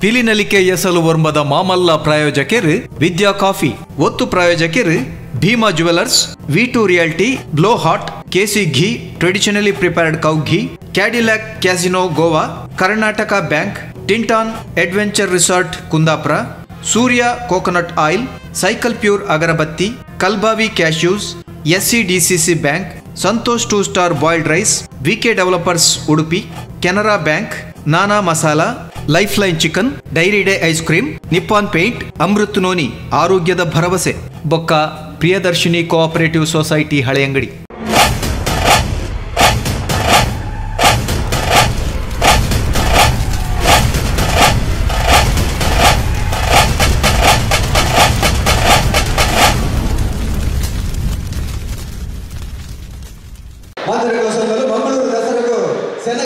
ಪಿಲಿನಲಿಕೆ ಎಸಲು ವರ್ಮದ ಮಾಮಲ್ಲ ಪ್ರಾಯೋಜಕರು ವಿದ್ಯಾ ಕಾಫಿ, ಒತ್ತು ಪ್ರಾಯೋಜಕರು Bhima jewellers, V2 realty, blow hot, KC ghee, traditionally prepared cow ghee, Cadillac casino Goa, Karnataka bank, Tinton adventure resort Kundapura, Surya coconut oil, cycle pure agarbatti, Kalbavi cashews, SCDCC bank, Santosh 2 star boiled rice, VK developers Udupi, Canara bank, Nana masala, life line chicken, dairy day ice cream, Nippon paint, Amrut noni, ಆರೋಗ್ಯದ ಭರವಸೆ, ಬೊಕ್ಕ Priyadarshini cooperative society Haleyangadi.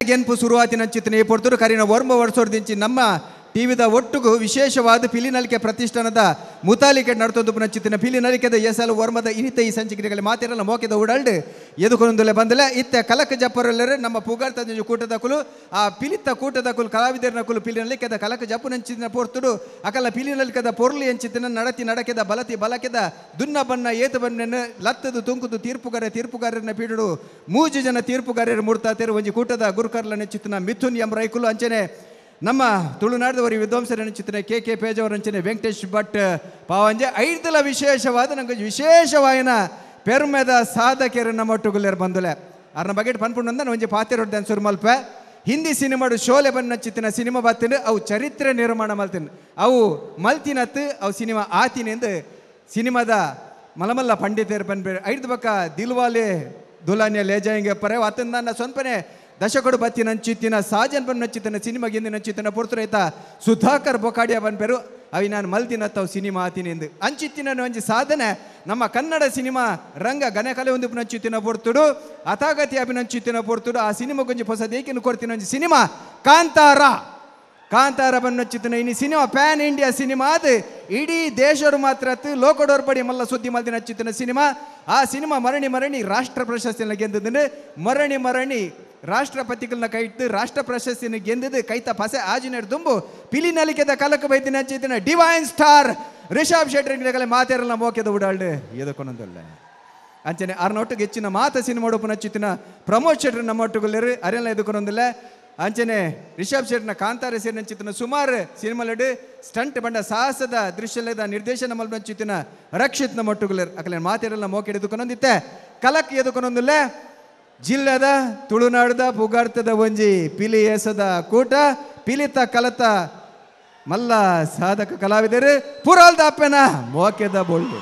ಗೆನ್ಪು ಶುರುವಾತಿನ ಚಿತ್ತನೆ ಪೊರ್ತರು ಕರಿನ ವರ್ಮ ವರ್ಷೋರ್ದಿಂಚಿ ನಮ್ಮ ಟಿವಿದ ಒಟ್ಟುಗು ವಿಶೇಷವಾದ ಪಿಲಿನಲಿಕೆ ಪ್ರತಿಷ್ಠಾನದ ಮುತಾಲಿಕೆ ನಡ್ತೊಂದು ಚಿತ್ತಿನ ಪಿಲಿನಲಿಕೆದ ಎಸಲು ವರ್ಮದ ಇನಿತ ಈ ಸಂಚಿಕೆಗಳ ಮಾತಿರಲ್ಲ ಮೋಕೆದ ಉಡಲ್ಡ್ ಎದುಕೊಂದುಲೆ ಬಂದಲೆ ಇತ್ತೆ ಕಲಕ ಜಪ್ಪರಲ್ಲರು ನಮ್ಮ ಪುಗಾರ್ತ ಕೂಟದ ಕುಲು ಆ ಪಿಲಿತ್ತ ಕೂಟದ ಕುಲು ಕಲಾವಿದರನ ಕುಲು ಪಿಲಿನಲಿಕೆದ ಕಲಕ ಜಪ್ಪು ನಂಚಿನ ಪೊರ್ತುಡು ಅಕಲ ಪಿಲಿನಲಿಕೆದ ಪೊರ್ಲು ಎಂಚಿತ್ತಿನ ನಡತಿ ನಡಕೆದ ಬಲತಿ ಬಲಕೆದ ದುನ್ನ ಬನ್ನ ಏತು ಬನ್ನ ಲತ್ತದು ತುಂಕುದು ತೀರ್ಪುಗಾರ ತೀರ್ಪುಗಾರರನ್ನ ಪೀಡುಡು ಮೂಜು ಜನ ತೀರ್ಪುಗಾರರು ಮೂರ್ತಾತೇರು ಒಂಜಿ ಕೂಟದ ಗುರುಕರ್ಲ ನೆಚ್ಚಿತ್ತಿನ ಮಿಥುನ್ ಎಂ ರೈಕುಲು ಅಂಚನೆ ನಮ್ಮ ತುಳುನಾಡದವರು ವಿದ್ವಾಂಸರ ಚಿತ್ರ ಕೆ ಕೆ ಪೇಜವರಂಚನೆ ವೆಂಕಟೇಶ್ ಭಟ್ ಪಾವಂಜೆ ಐದಲ ವಿಶೇಷವಾದ ನಂಗೆ ವಿಶೇಷವಾಯಿನ ಪೆರ್ಮೆದ ಸಾಧಕರು ನಮ್ಮ ಒಟ್ಟುಗುಲ್ಲೇರು ಬಂದುಲೆ ಅರ್ನ ಬಗ್ಗೆ ಪನ್ಪುಂಡು ಒಂಜಿ ಪಾತಿರೊಡ್ಡು ಸುರುಮಲ್ಪ ಹಿಂದಿ ಸಿನಿಮಾಡು ಶೋಲೆ ಬನ್ನ ಚಿತ್ತಿನ ಸಿನಿಮಾ ಬತ್ತಿನ ಅವು ಚರಿತ್ರೆ ನಿರ್ಮಾಣ ಮಲ್ತಿನ ಅವು ಮಲ್ತಿನತ್ತು ಅವು ಸಿನಿಮಾ ಆತಿನೆಂದು ಸಿನಿಮಾದ ಮಲಮಲ್ಲ ಪಂಡಿತರು ಪನ್ಪೇರು ಐದು ಬಕ್ಕ ದಿಲ್ವಾಲೆ ದುಲಾನಿಯ ಲೇಜಾಯಿಂಗೆ ಪರೆ ಅತನ ನನ್ನ ಸ್ವಂಪನೆ ದಶಕಡು ಬತ್ತಿ ನಂಚಿತ್ತಿನ ಸಾಜನ್ ಬನ್ ನಚ್ಚಿತನ ಸಿನಿಮಾ ಗಿಂದಿ ನಂಚಿತನ ಪೊರ್ತುರೈತ ಸುಧಾಕರ್ ಬೊಕಾಡಿಯ ಬನ್ಪೇರು ಅವಿ ನಾನು ಮಲ್ತಿನ ತಾವು ಸಿನಿಮಾ ಆತೀನಿ ಎಂದು ಅಂಚಿತ್ತಿನ ಒಂಜಿ ಸಾಧನೆ ನಮ್ಮ ಕನ್ನಡ ಸಿನಿಮಾ ರಂಗ ಗಣಕಲೆ ಒಂದು ನಂಚಿತ್ತಿನ ಪೊರ್ತುಡು ಅತಾಗತಿ ಅಭಿನಂಚಿತ್ತಿನ ಪೊರ್ತುಡು ಆ ಸಿನಿಮಾಗೊಂಜಿ ಹೊಸ ದೇಕಿನ ಕೊಡ್ತಿನ ಒಂಜಿ ಸಿನಿಮಾ ಕಾಂತಾರ ಕಾಂತಾರ ಬನ್ನಚ್ಚಿತನ ಇನಿ ಸಿನಿಮಾ ಪ್ಯಾನ್ ಇಂಡಿಯಾ ಸಿನಿಮಾ ಅದು ಇಡೀ ದೇಶರು ಮಾತ್ರ ಲೋಕಡೋರ್ಪಡಿ ಮಲ್ಲ ಸುದ್ದಿ ಮಲ್ದಿನ ಚಿತ್ತನ ಸಿನಿಮಾ ಆ ಸಿನಿಮಾ ಮರಣಿ ಮರಣಿ ರಾಷ್ಟ್ರ ಪ್ರಶಸ್ತಿನ ಗೆದ್ದಿದ್ದು ಮರಣಿ ಮರಣಿ ರಾಷ್ಟ್ರಪತಿಗಳನ್ನ ಕೈಟ್ಟು ರಾಷ್ಟ್ರ ಪ್ರಶಸ್ತಿನ ಗೆಂದಿದ್ದು ಕೈತ ಪಸೆ ಆಜಿನೇರ್ ದುಂಬು ಪಿಲಿನಲಿಕೆದ ಕಲಕ ಬೈದಿನ ಚಿತ್ತಿನ ಡಿವೈನ್ ಸ್ಟಾರ್ ರಿಷಬ್ ಶೆಟ್ಟರ್ ಮಾತೇರಲ್ಲ ಮೋಕೆದ ಉಡಾಳ್ಡು ಎದಕ್ಕೊಂದಲ್ಲ ಅಂಚನೆ ಆರ್ನೊಟ್ಟಿಗೆ ಹೆಚ್ಚಿನ ಮಾತ ಸಿನಿಮಾ ನಚ್ಚಿತ್ತಿನ ಪ್ರಮೋದ್ ಶೆಟ್ಟರ್ ನಮ್ಮ ಒಟ್ಟುಗುಲ್ಲೇರು ಅರೆಲ್ಲ ಎದುಕೊಂದಲ್ಲ ಅಂಚನೆ ರಿಷಬ್ ಶೆಟ್ಟರ್ನ ಕಾಂತಾರ ಸೇರಿ ನಂಚಿತ್ತಿನ ಸುಮಾರು ಸಿನಿಮಾಲಡು ಸ್ಟಂಟ್ ಬಂಡ ಸಾಹಸದ ದೃಶ್ಯದ ನಿರ್ದೇಶನ ಮಲ್ಪಂಚಿತ್ತಿನ ರಕ್ಷಿತ್ ನಮ್ಮ ಒಟ್ಟುಗುಲ್ಲೇರು ಅಕಲೆ ಮಾತೇರಲ್ಲ ಮೋಕೆ ಎದುಕೊಂದಿತ್ತೆ ಕಲಕ್ ಎದುಕೊಂದಲ್ಲ ಜಿಲ್ಲೆದ ತುಳುನಾಡದ ಪುಗಾರ್ತದ ಒಂಜಿ ಪಿಲಿ ಏಸದ ಕೂಟ ಪಿಲಿತ ಕಲತ ಮಲ್ಲ ಸಾಧಕ ಕಲಾವಿದರು ಪುರಾಲ್ದ ಅಪ್ಪನ ಮೋಕೆದ ಬೋಳ್ದು.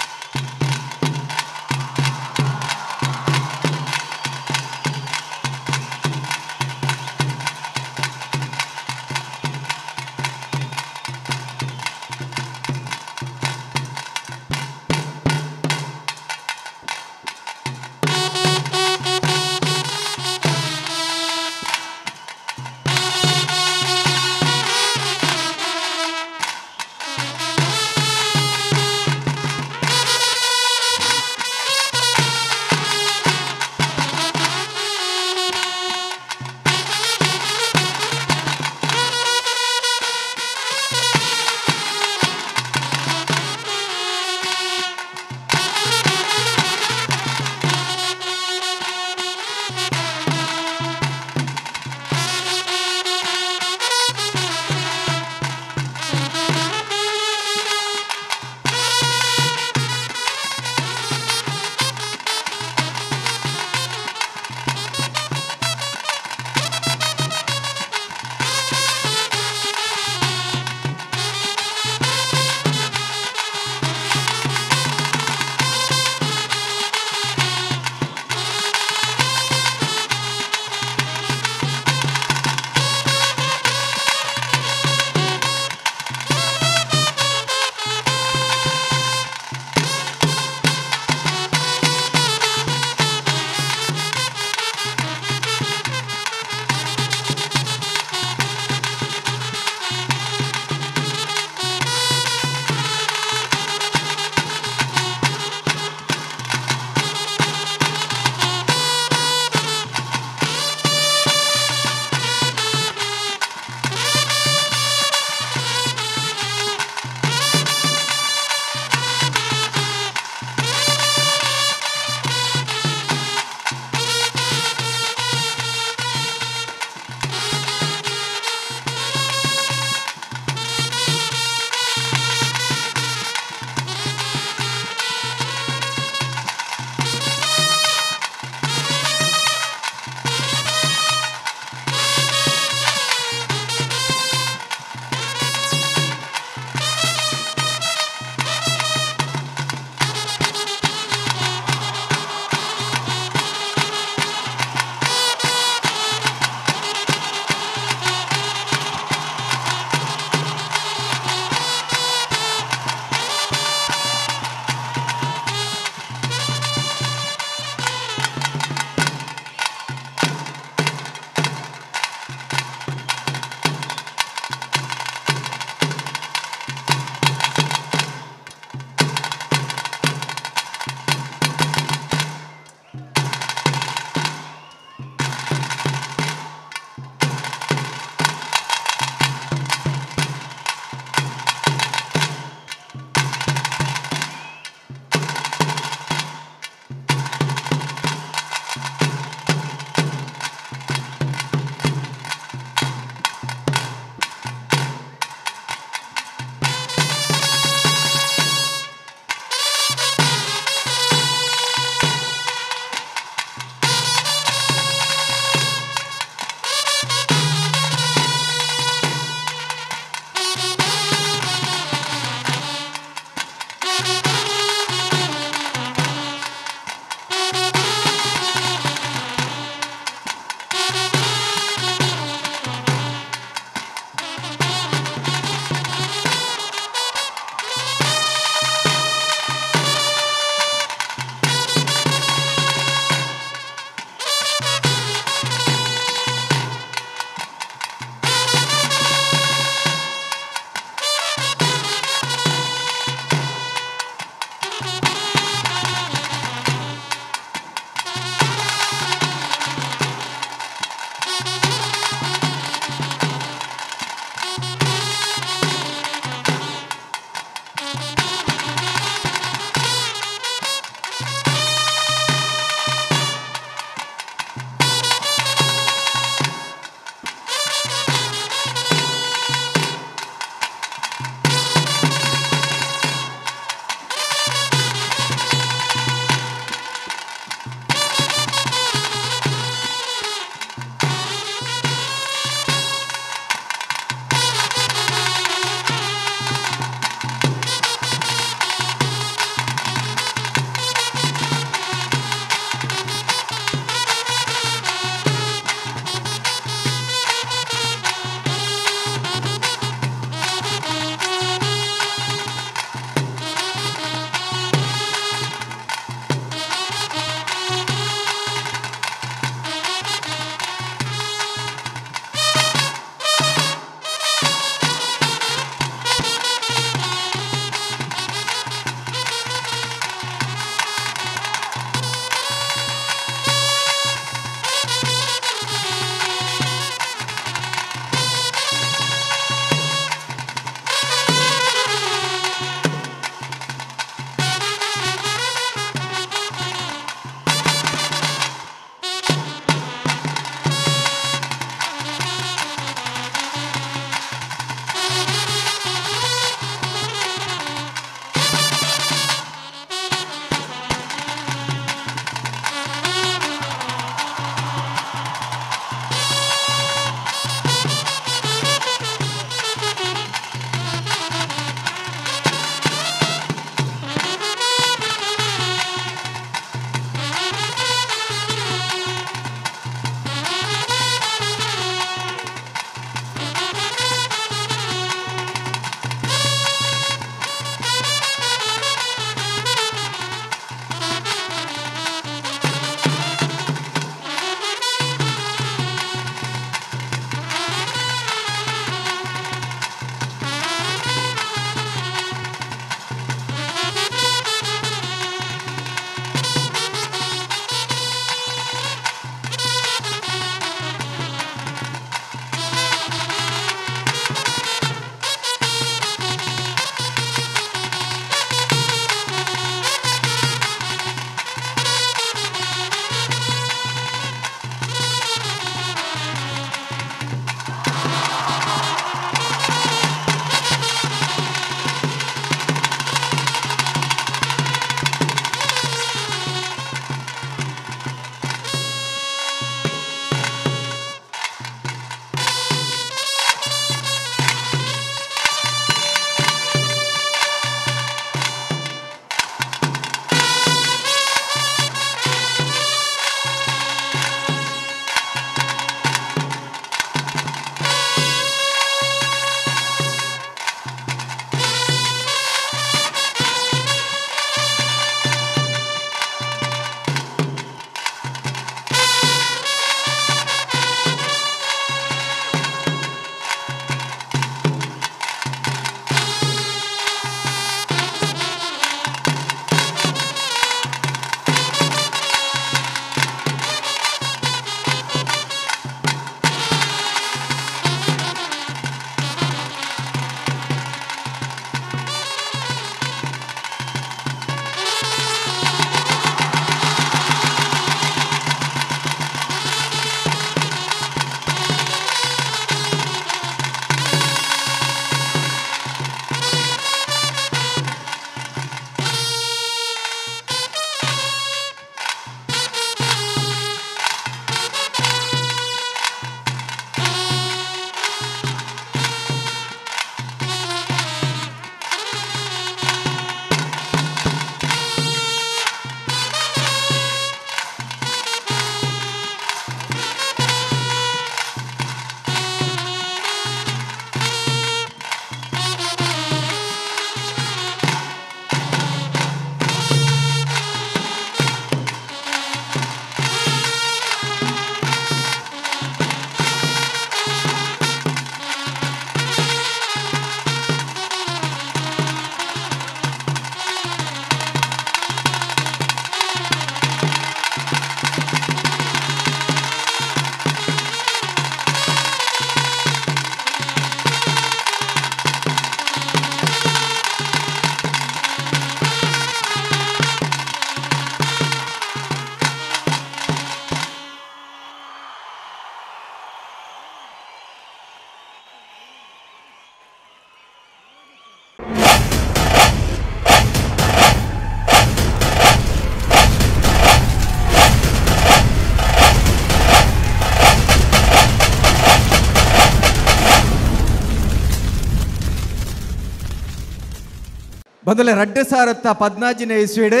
ಬದಲೆ 2014ನೇ ಇಸ್ವಿಡ್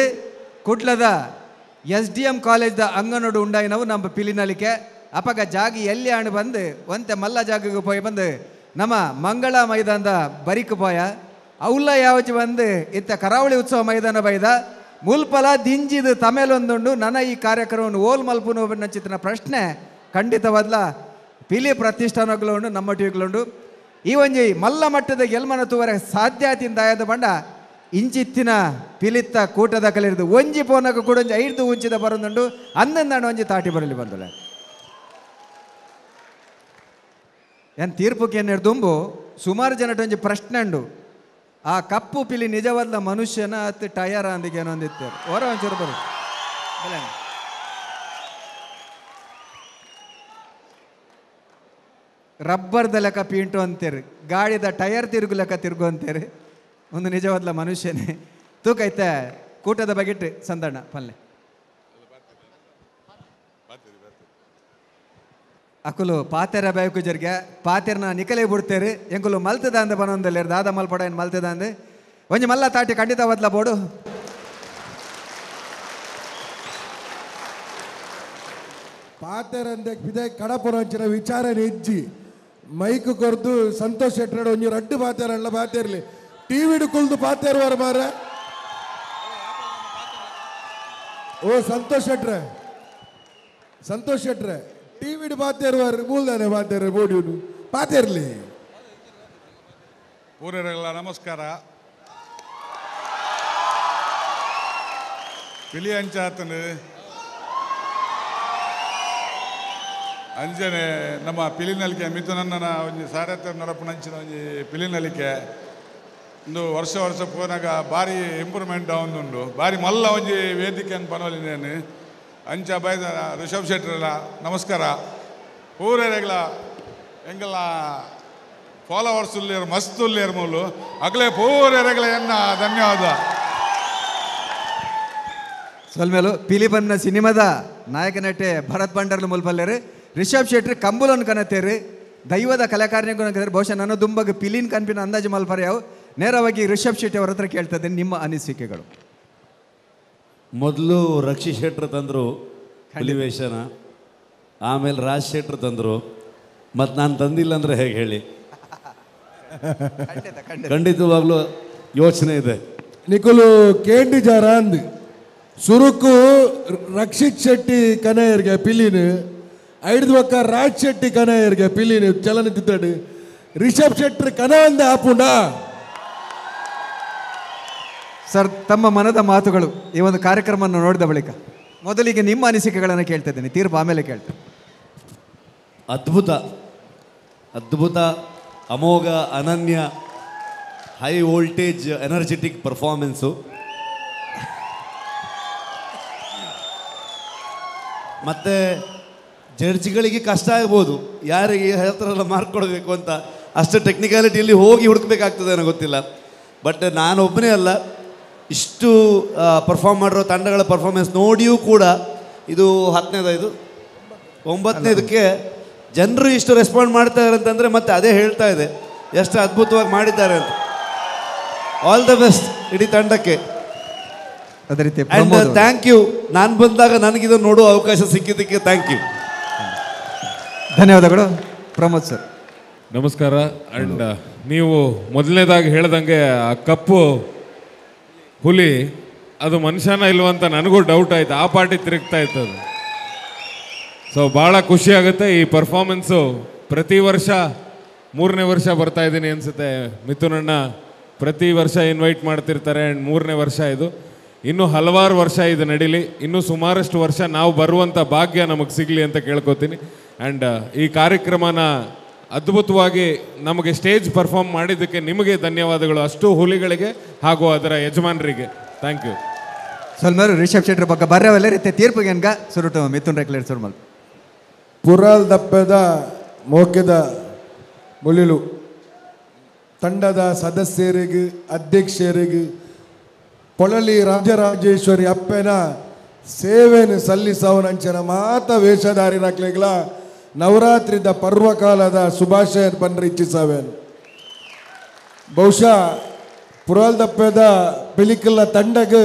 ಕುಡ್ಲದ S D M ಕಾಲೇಜ್ದ ಅಂಗನೋಡು ಉಂಡಾಯಿನವು ನಮ್ಮ ಪಿಲಿನಲಿಕೆ. ಅಪಗ ಜಾಗಿ ಎಲ್ಲಿ ಆಣು ಬಂದು ಒಂತೆ ಮಲ್ಲ ಜಾಗಕ್ಕೆ ಪೋಯಿ ಬಂದು ನಮ್ಮ ಮಂಗಳ ಮೈದಾನದ ಬರಿಕ್ ಪೋಯ ಅವಲ್ಲ ಯಾವಚಿ ಬಂದು ಇತ್ತ ಕರಾವಳಿ ಉತ್ಸವ ಮೈದಾನ ಬೈದ ಮುಲ್ಪಲ ದಿಂಜಿದು ತಮೇಲೊಂದುಂಡು. ನನ್ನ ಈ ಕಾರ್ಯಕ್ರಮವನ್ನು ಓಲ್ ಮಲ್ಪುನು ನಂಚಿತನ ಪ್ರಶ್ನೆ ಖಂಡಿತವಾದ್ಲ ಪಿಲಿ ಪ್ರತಿಷ್ಠಾನಗಳುಂಡು ನಮ್ಮ ಟಿವಿಗಳುಂಡು. ಈ ಒಂಜಿ ಮಲ್ಲ ಮಟ್ಟದ ಗೆಲ್ಮನ ತೂವರೆ ಸಾಧ್ಯ ಆತಿಂದಾಯದ ಬಂಡ ಇಂಚಿತ್ತಿನ ಪಿಲಿತ್ತ ಕೂಟದ ಕಲಿರಿದು ಒಂಜಿ ಪೋನಕ ಕೂಡ ಒಂಜಿ ಐದು ಉಂಚಿದ ಬರೋದುಂಡು ಅಂದಂದಾಣ ಒಂಜಿ ತಾಟಿ ಬರಲಿ ಬಂದಲೆ ಏನು ತೀರ್ಪುಕ್ಕೆ ದುಂಬು ಸುಮಾರು ಜನಟ ಒಂಜಿ ಪ್ರಶ್ನೆ ಉಂಡು. ಆ ಕಪ್ಪು ಪಿಲಿ ನಿಜವಾದ ಮನುಷ್ಯನ ಅತ್ತು ಟಯರ ಅಂದಿಗೆ ಏನೋ ಒಂದಿತ್ತು ಹೊರ ಒಂಚೂರು ಬರು ರಬ್ಬರ್ದ ಲೆಕ್ಕ ಪೀಂಟು ಅಂತೀರಿ, ಗಾಡಿದ ಟೈರ್ ತಿರುಗು ಲೆಕ್ಕ ತಿರುಗು ಅಂತೀರಿ. ಒಂದು ನಿಜವಾದ ಮನುಷ್ಯನೇ ತೂಕೈತೆ. ಕೂಟದ ಬಗೆಟ್ ಸಂದಣ್ಣ ಪಲ್ಲೆ ಅಕುಲು ಪಾತೆರ ಬಯಕು ಜರ್ಗೆ ಪಾತೆರ್ನ ನಿಕಲೆ ಬಿಡ್ತೇರಿ ಎಂಕುಲು ಮಲ್ತದ ಅಂದ ಬನೊಂದಲ್ಲೇರು ದಾದ ಮಲ್ಪಡ ಏನು ಮಲ್ತದ ಅಂದೆ ಒಂಜಿ ಮಲ್ಲ ತಾಟಿ ಖಂಡಿತ ಬದ್ಲ ಬೋಡು. ಪಾತೆರಂದೆ ಬಿದೆ ಕಡಪುರಂಚಿನ ವಿಚಾರ ಹೆಜ್ಜಿ ಮೈಕ್ ಕೊರ್ದು ಸಂತೋಷ್ ಶೆಟ್ಟರ್ ಒಂಜಿ ರಡ್ಡು ಪಾತೆರಲ್ಲ ಪಾತೆರ್ಲಿ ಟಿವಿಡು ಕುಲ್ದು ಪಾತೆರುವಾರ ಮಾರ. ಓ ಸಂತೋಷ್ ಶೆಟ್ರೆ, ಸಂತೋಷ್ ಶೆಟ್ರೆ ಟಿವಿಡು ಪಾತೆರುವಾರ ಮೂಲ್ದಾನೆ ಪಾತೆರ ಬೋಡಿಯುನು ಪಾತೆರ್ಲಿ. ಊರರೆಲ್ಲ ನಮಸ್ಕಾರ. ಪಿಲಿ ಅಂಚಾತನು ಅಂಜನೆ ನಮ್ಮ ಪಿಲಿನಲಿಕೆ ಮಿಥುನನ್ನ ಒಂಜಿ ಸಾರಥ ನಡಪುನಂಚಿನ ಒಂಜಿ ಪಿಲಿನಲಿಕೆ ಇಂದು ವರ್ಷ ವರ್ಷ ಪೋನಾಗ ಭಾರಿ ಇಂಪ್ರೂವ್ಮೆಂಟ್ ಆವೊಂದುಂಡು. ಭಾರಿ ಮಲ್ಲ ಒಂಜಿ ವೇದಿಕೆ ಅಂತ ಪನೊಲಿನೇನು ಅಂಚ ಬೈದ ರಿಷಬ್ ಶೆಟ್ಟರೆಲ್ಲ ನಮಸ್ಕಾರ. ಊರೆರೆಗ್ಲ ಎಂಗೆಲ್ಲ ಫಾಲೋವರ್ಸ್ ಉಲ್ಲೇರು ಮಸ್ತ್ ಉಲ್ಲೇರು ಮೂಲು ಅಗಲೇ ಪೂರೆರೆಗ್ಲ ಎನ್ನ ಧನ್ಯವಾದ. ಸೊಲ್ಮೇಲು ಪಿಲಿಬನ್ನ ಸಿನಿಮಾದ ನಾಯಕ ನಟೆ ಭರತ್ ಭಂಡಾರ್ಲು ಮುಲ್ಪಲ್ಲೇರು ರಿಷಬ್ ಶೆಟ್ಟಿ ಕಂಬುಲನ್ನು ಕನತೇರು ದೈವದ ಕಲಾಕಾರನಿಗೂ ಕನತೇರು. ಬಹುಶಃ ನನ್ನ ದುಂಬಗ ಪಿಲಿನ್ ಕನ್ಪಿನ ಅಂದಾಜು ಮಲ್ಪರೆ ಯಾವ ನೇರವಾಗಿ ರಿಷಬ್ ಶೆಟ್ಟಿ ಅವರ ಹತ್ರ ಕೇಳ್ತಾ ಇದ್ದೇನೆ ನಿಮ್ಮ ಅನಿಸಿಕೆಗಳು. ಮೊದಲು ರಕ್ಷಿ ಶೆಟ್ರು ತಂದರು ಹುಲಿವೇಷನ, ಆಮೇಲೆ ರಾಜ್ ಶೆಟ್ರು ತಂದರು, ಮತ್ತು ನಾನು ತಂದಿಲ್ಲ ಅಂದರೆ ಹೇಗೆ ಹೇಳಿ? ಖಂಡಿತವಾಗ್ಲೂ ಯೋಚನೆ ಇದೆ. ನಿಕುಲು ಕೇಂಡಿ ಜಾರ ಅಂದ್ ಸುರುಕು ರಕ್ಷಿತ್ ಶೆಟ್ಟಿ ಕನಯರ್ಗೆ ಪಿಲಿನ ಐದು ಒಕ್ಕ ರಾಜ್ ಶೆಟ್ಟಿ ಕನಯರ್ಗೆ ಪಿಲಿನ ಚಲನಚಿತ್ರಡು ರಿಷಬ್ ಶೆಟ್ಟಿ ಕನ ಅಂದ ಆಪುಂಡ. ಸರ್, ತಮ್ಮ ಮನದ ಮಾತುಗಳು ಈ ಒಂದು ಕಾರ್ಯಕ್ರಮವನ್ನು ನೋಡಿದ ಬಳಿಕ ಮೊದಲಿಗೆ ನಿಮ್ಮ ಅನಿಸಿಕೆಗಳನ್ನು ಕೇಳ್ತಾ ಇದ್ದೇನೆ, ತೀರ್ಪು ಆಮೇಲೆ ಕೇಳ್ತೇನೆ. ಅದ್ಭುತ, ಅದ್ಭುತ, ಅಮೋಘ, ಅನನ್ಯ, high voltage energetic performance. ಮತ್ತು ಜಡ್ಜ್ಗಳಿಗೆ ಕಷ್ಟ ಆಗ್ಬೋದು, ಯಾರಿಗೆ ಹೇಳ್ತಾರಲ್ಲ ಮಾರ್ಕ್ ಕೊಡಬೇಕು ಅಂತ, ಅಷ್ಟು ಟೆಕ್ನಿಕಾಲಿಟಿಯಲ್ಲಿ ಹೋಗಿ ಹುಡುಕ್ಬೇಕಾಗ್ತದೆ ನನಗೆ ಗೊತ್ತಿಲ್ಲ. ಬಟ್ ನಾನೊಬ್ಬನೇ ಅಲ್ಲ, ಇಷ್ಟು ಪರ್ಫಾರ್ಮ್ ಮಾಡಿರೋ ತಂಡಗಳ ಪರ್ಫಾರ್ಮೆನ್ಸ್ ನೋಡಿಯೂ ಕೂಡ ಇದು 10ನೇದು, ಇದು 9ನೇದಕ್ಕೆ ಜನರು ಇಷ್ಟು ರೆಸ್ಪಾಂಡ್ ಮಾಡ್ತಾ ಇದ್ದಾರೆ ಅಂತಂದರೆ ಮತ್ತೆ ಅದೇ ಹೇಳ್ತಾ ಇದೆ ಎಷ್ಟು ಅದ್ಭುತವಾಗಿ ಮಾಡಿದ್ದಾರೆ ಅಂತ. All the best ಇಡೀ ತಂಡಕ್ಕೆ. ಅದೇ ರೀತಿ and thank you, ನಾನು ಬಂದಾಗ ನನಗಿದನ್ನು ನೋಡುವ ಅವಕಾಶ ಸಿಕ್ಕಿದ್ದಕ್ಕೆ thank you. ಧನ್ಯವಾದಗಳು ಪ್ರಮೋದ್ ಸರ್. ನಮಸ್ಕಾರ. ಆ್ಯಂಡ್ ನೀವು ಮೊದಲನೇದಾಗಿ ಹೇಳ್ದಂಗೆ ಆ ಕಪ್ಪು ಹುಲಿ ಅದು ಮನುಷ್ಯನ ಇಲ್ವಂತ ನನಗೂ ಡೌಟ್ ಆಯಿತು, ಆ ಪಾರ್ಟಿ ತಿರುಗ್ತಾ ಇತ್ತು ಅದು. ಸೊ ಭಾಳ ಖುಷಿಯಾಗುತ್ತೆ ಈ ಪರ್ಫಾರ್ಮೆನ್ಸು. ಪ್ರತಿ ವರ್ಷ 3ನೇ ವರ್ಷ ಬರ್ತಾ ಇದ್ದೀನಿ ಅನಿಸುತ್ತೆ. ಮಿಥುನಣ್ಣ ಪ್ರತಿ ವರ್ಷ ಇನ್ವೈಟ್ ಮಾಡ್ತಿರ್ತಾರೆ ಆ್ಯಂಡ್ 3ನೇ ವರ್ಷ ಇದು. ಇನ್ನೂ ಹಲವಾರು ವರ್ಷ ಇದು ನಡೀಲಿ, ಇನ್ನೂ ಸುಮಾರಷ್ಟು ವರ್ಷ ನಾವು ಬರುವಂಥ ಭಾಗ್ಯ ನಮಗೆ ಸಿಗಲಿ ಅಂತ ಕೇಳ್ಕೊತೀನಿ. ಆ್ಯಂಡ್ ಈ ಕಾರ್ಯಕ್ರಮನ ಅದ್ಭುತವಾಗಿ ನಮಗೆ ಸ್ಟೇಜ್ ಪರ್ಫಾರ್ಮ್ ಮಾಡಿದ್ದಕ್ಕೆ ನಿಮಗೆ ಧನ್ಯವಾದಗಳು, ಅಷ್ಟು ಹುಲಿಗಳಿಗೆ ಹಾಗೂ ಅದರ ಯಜಮಾನರಿಗೆ thank you. ಸೊಲ್ಮರು ರಿಷಬ್ ಶೆಟ್ಟರ್ ಬಗ್ಗೆ ಬರ್ರವಲ್ಲ ರೀತಿ ತೀರ್ಪಿಗೆ ಅನ್ಗ ಸುರುಟು ಮಿಥುನ್ ರೆಕ್ಲೇರ್ ಸುರ್ಮಲ್. ಪುರಾಲ್ ದಪ್ಪದ ಮೋಕೆದ ಮುಳಿಲು ತಂಡದ ಸದಸ್ಯರಿಗೆ, ಅಧ್ಯಕ್ಷರಿಗೆ ಪೊಳಲಿ ರಾಜರಾಜೇಶ್ವರಿ ಅಪ್ಪನ ಸೇವೆಯನ್ನು ಸಲ್ಲಿಸವನಂಚನ ಮಾತ ವೇಷಧಾರಿನಾಕ್ಲೆಗ್ಲ ನವರಾತ್ರಿದ ಪರ್ವಕಾಲದ ಶುಭಾಶಯ ಪನ್ರ ಇಚ್ಛಿಸವೇನು. ಬಹುಶಃ ಪುರಾಲ್ದಪ್ಪೆದ ಪಿಲಿಕುಲ್ನ ತಂಡಗ್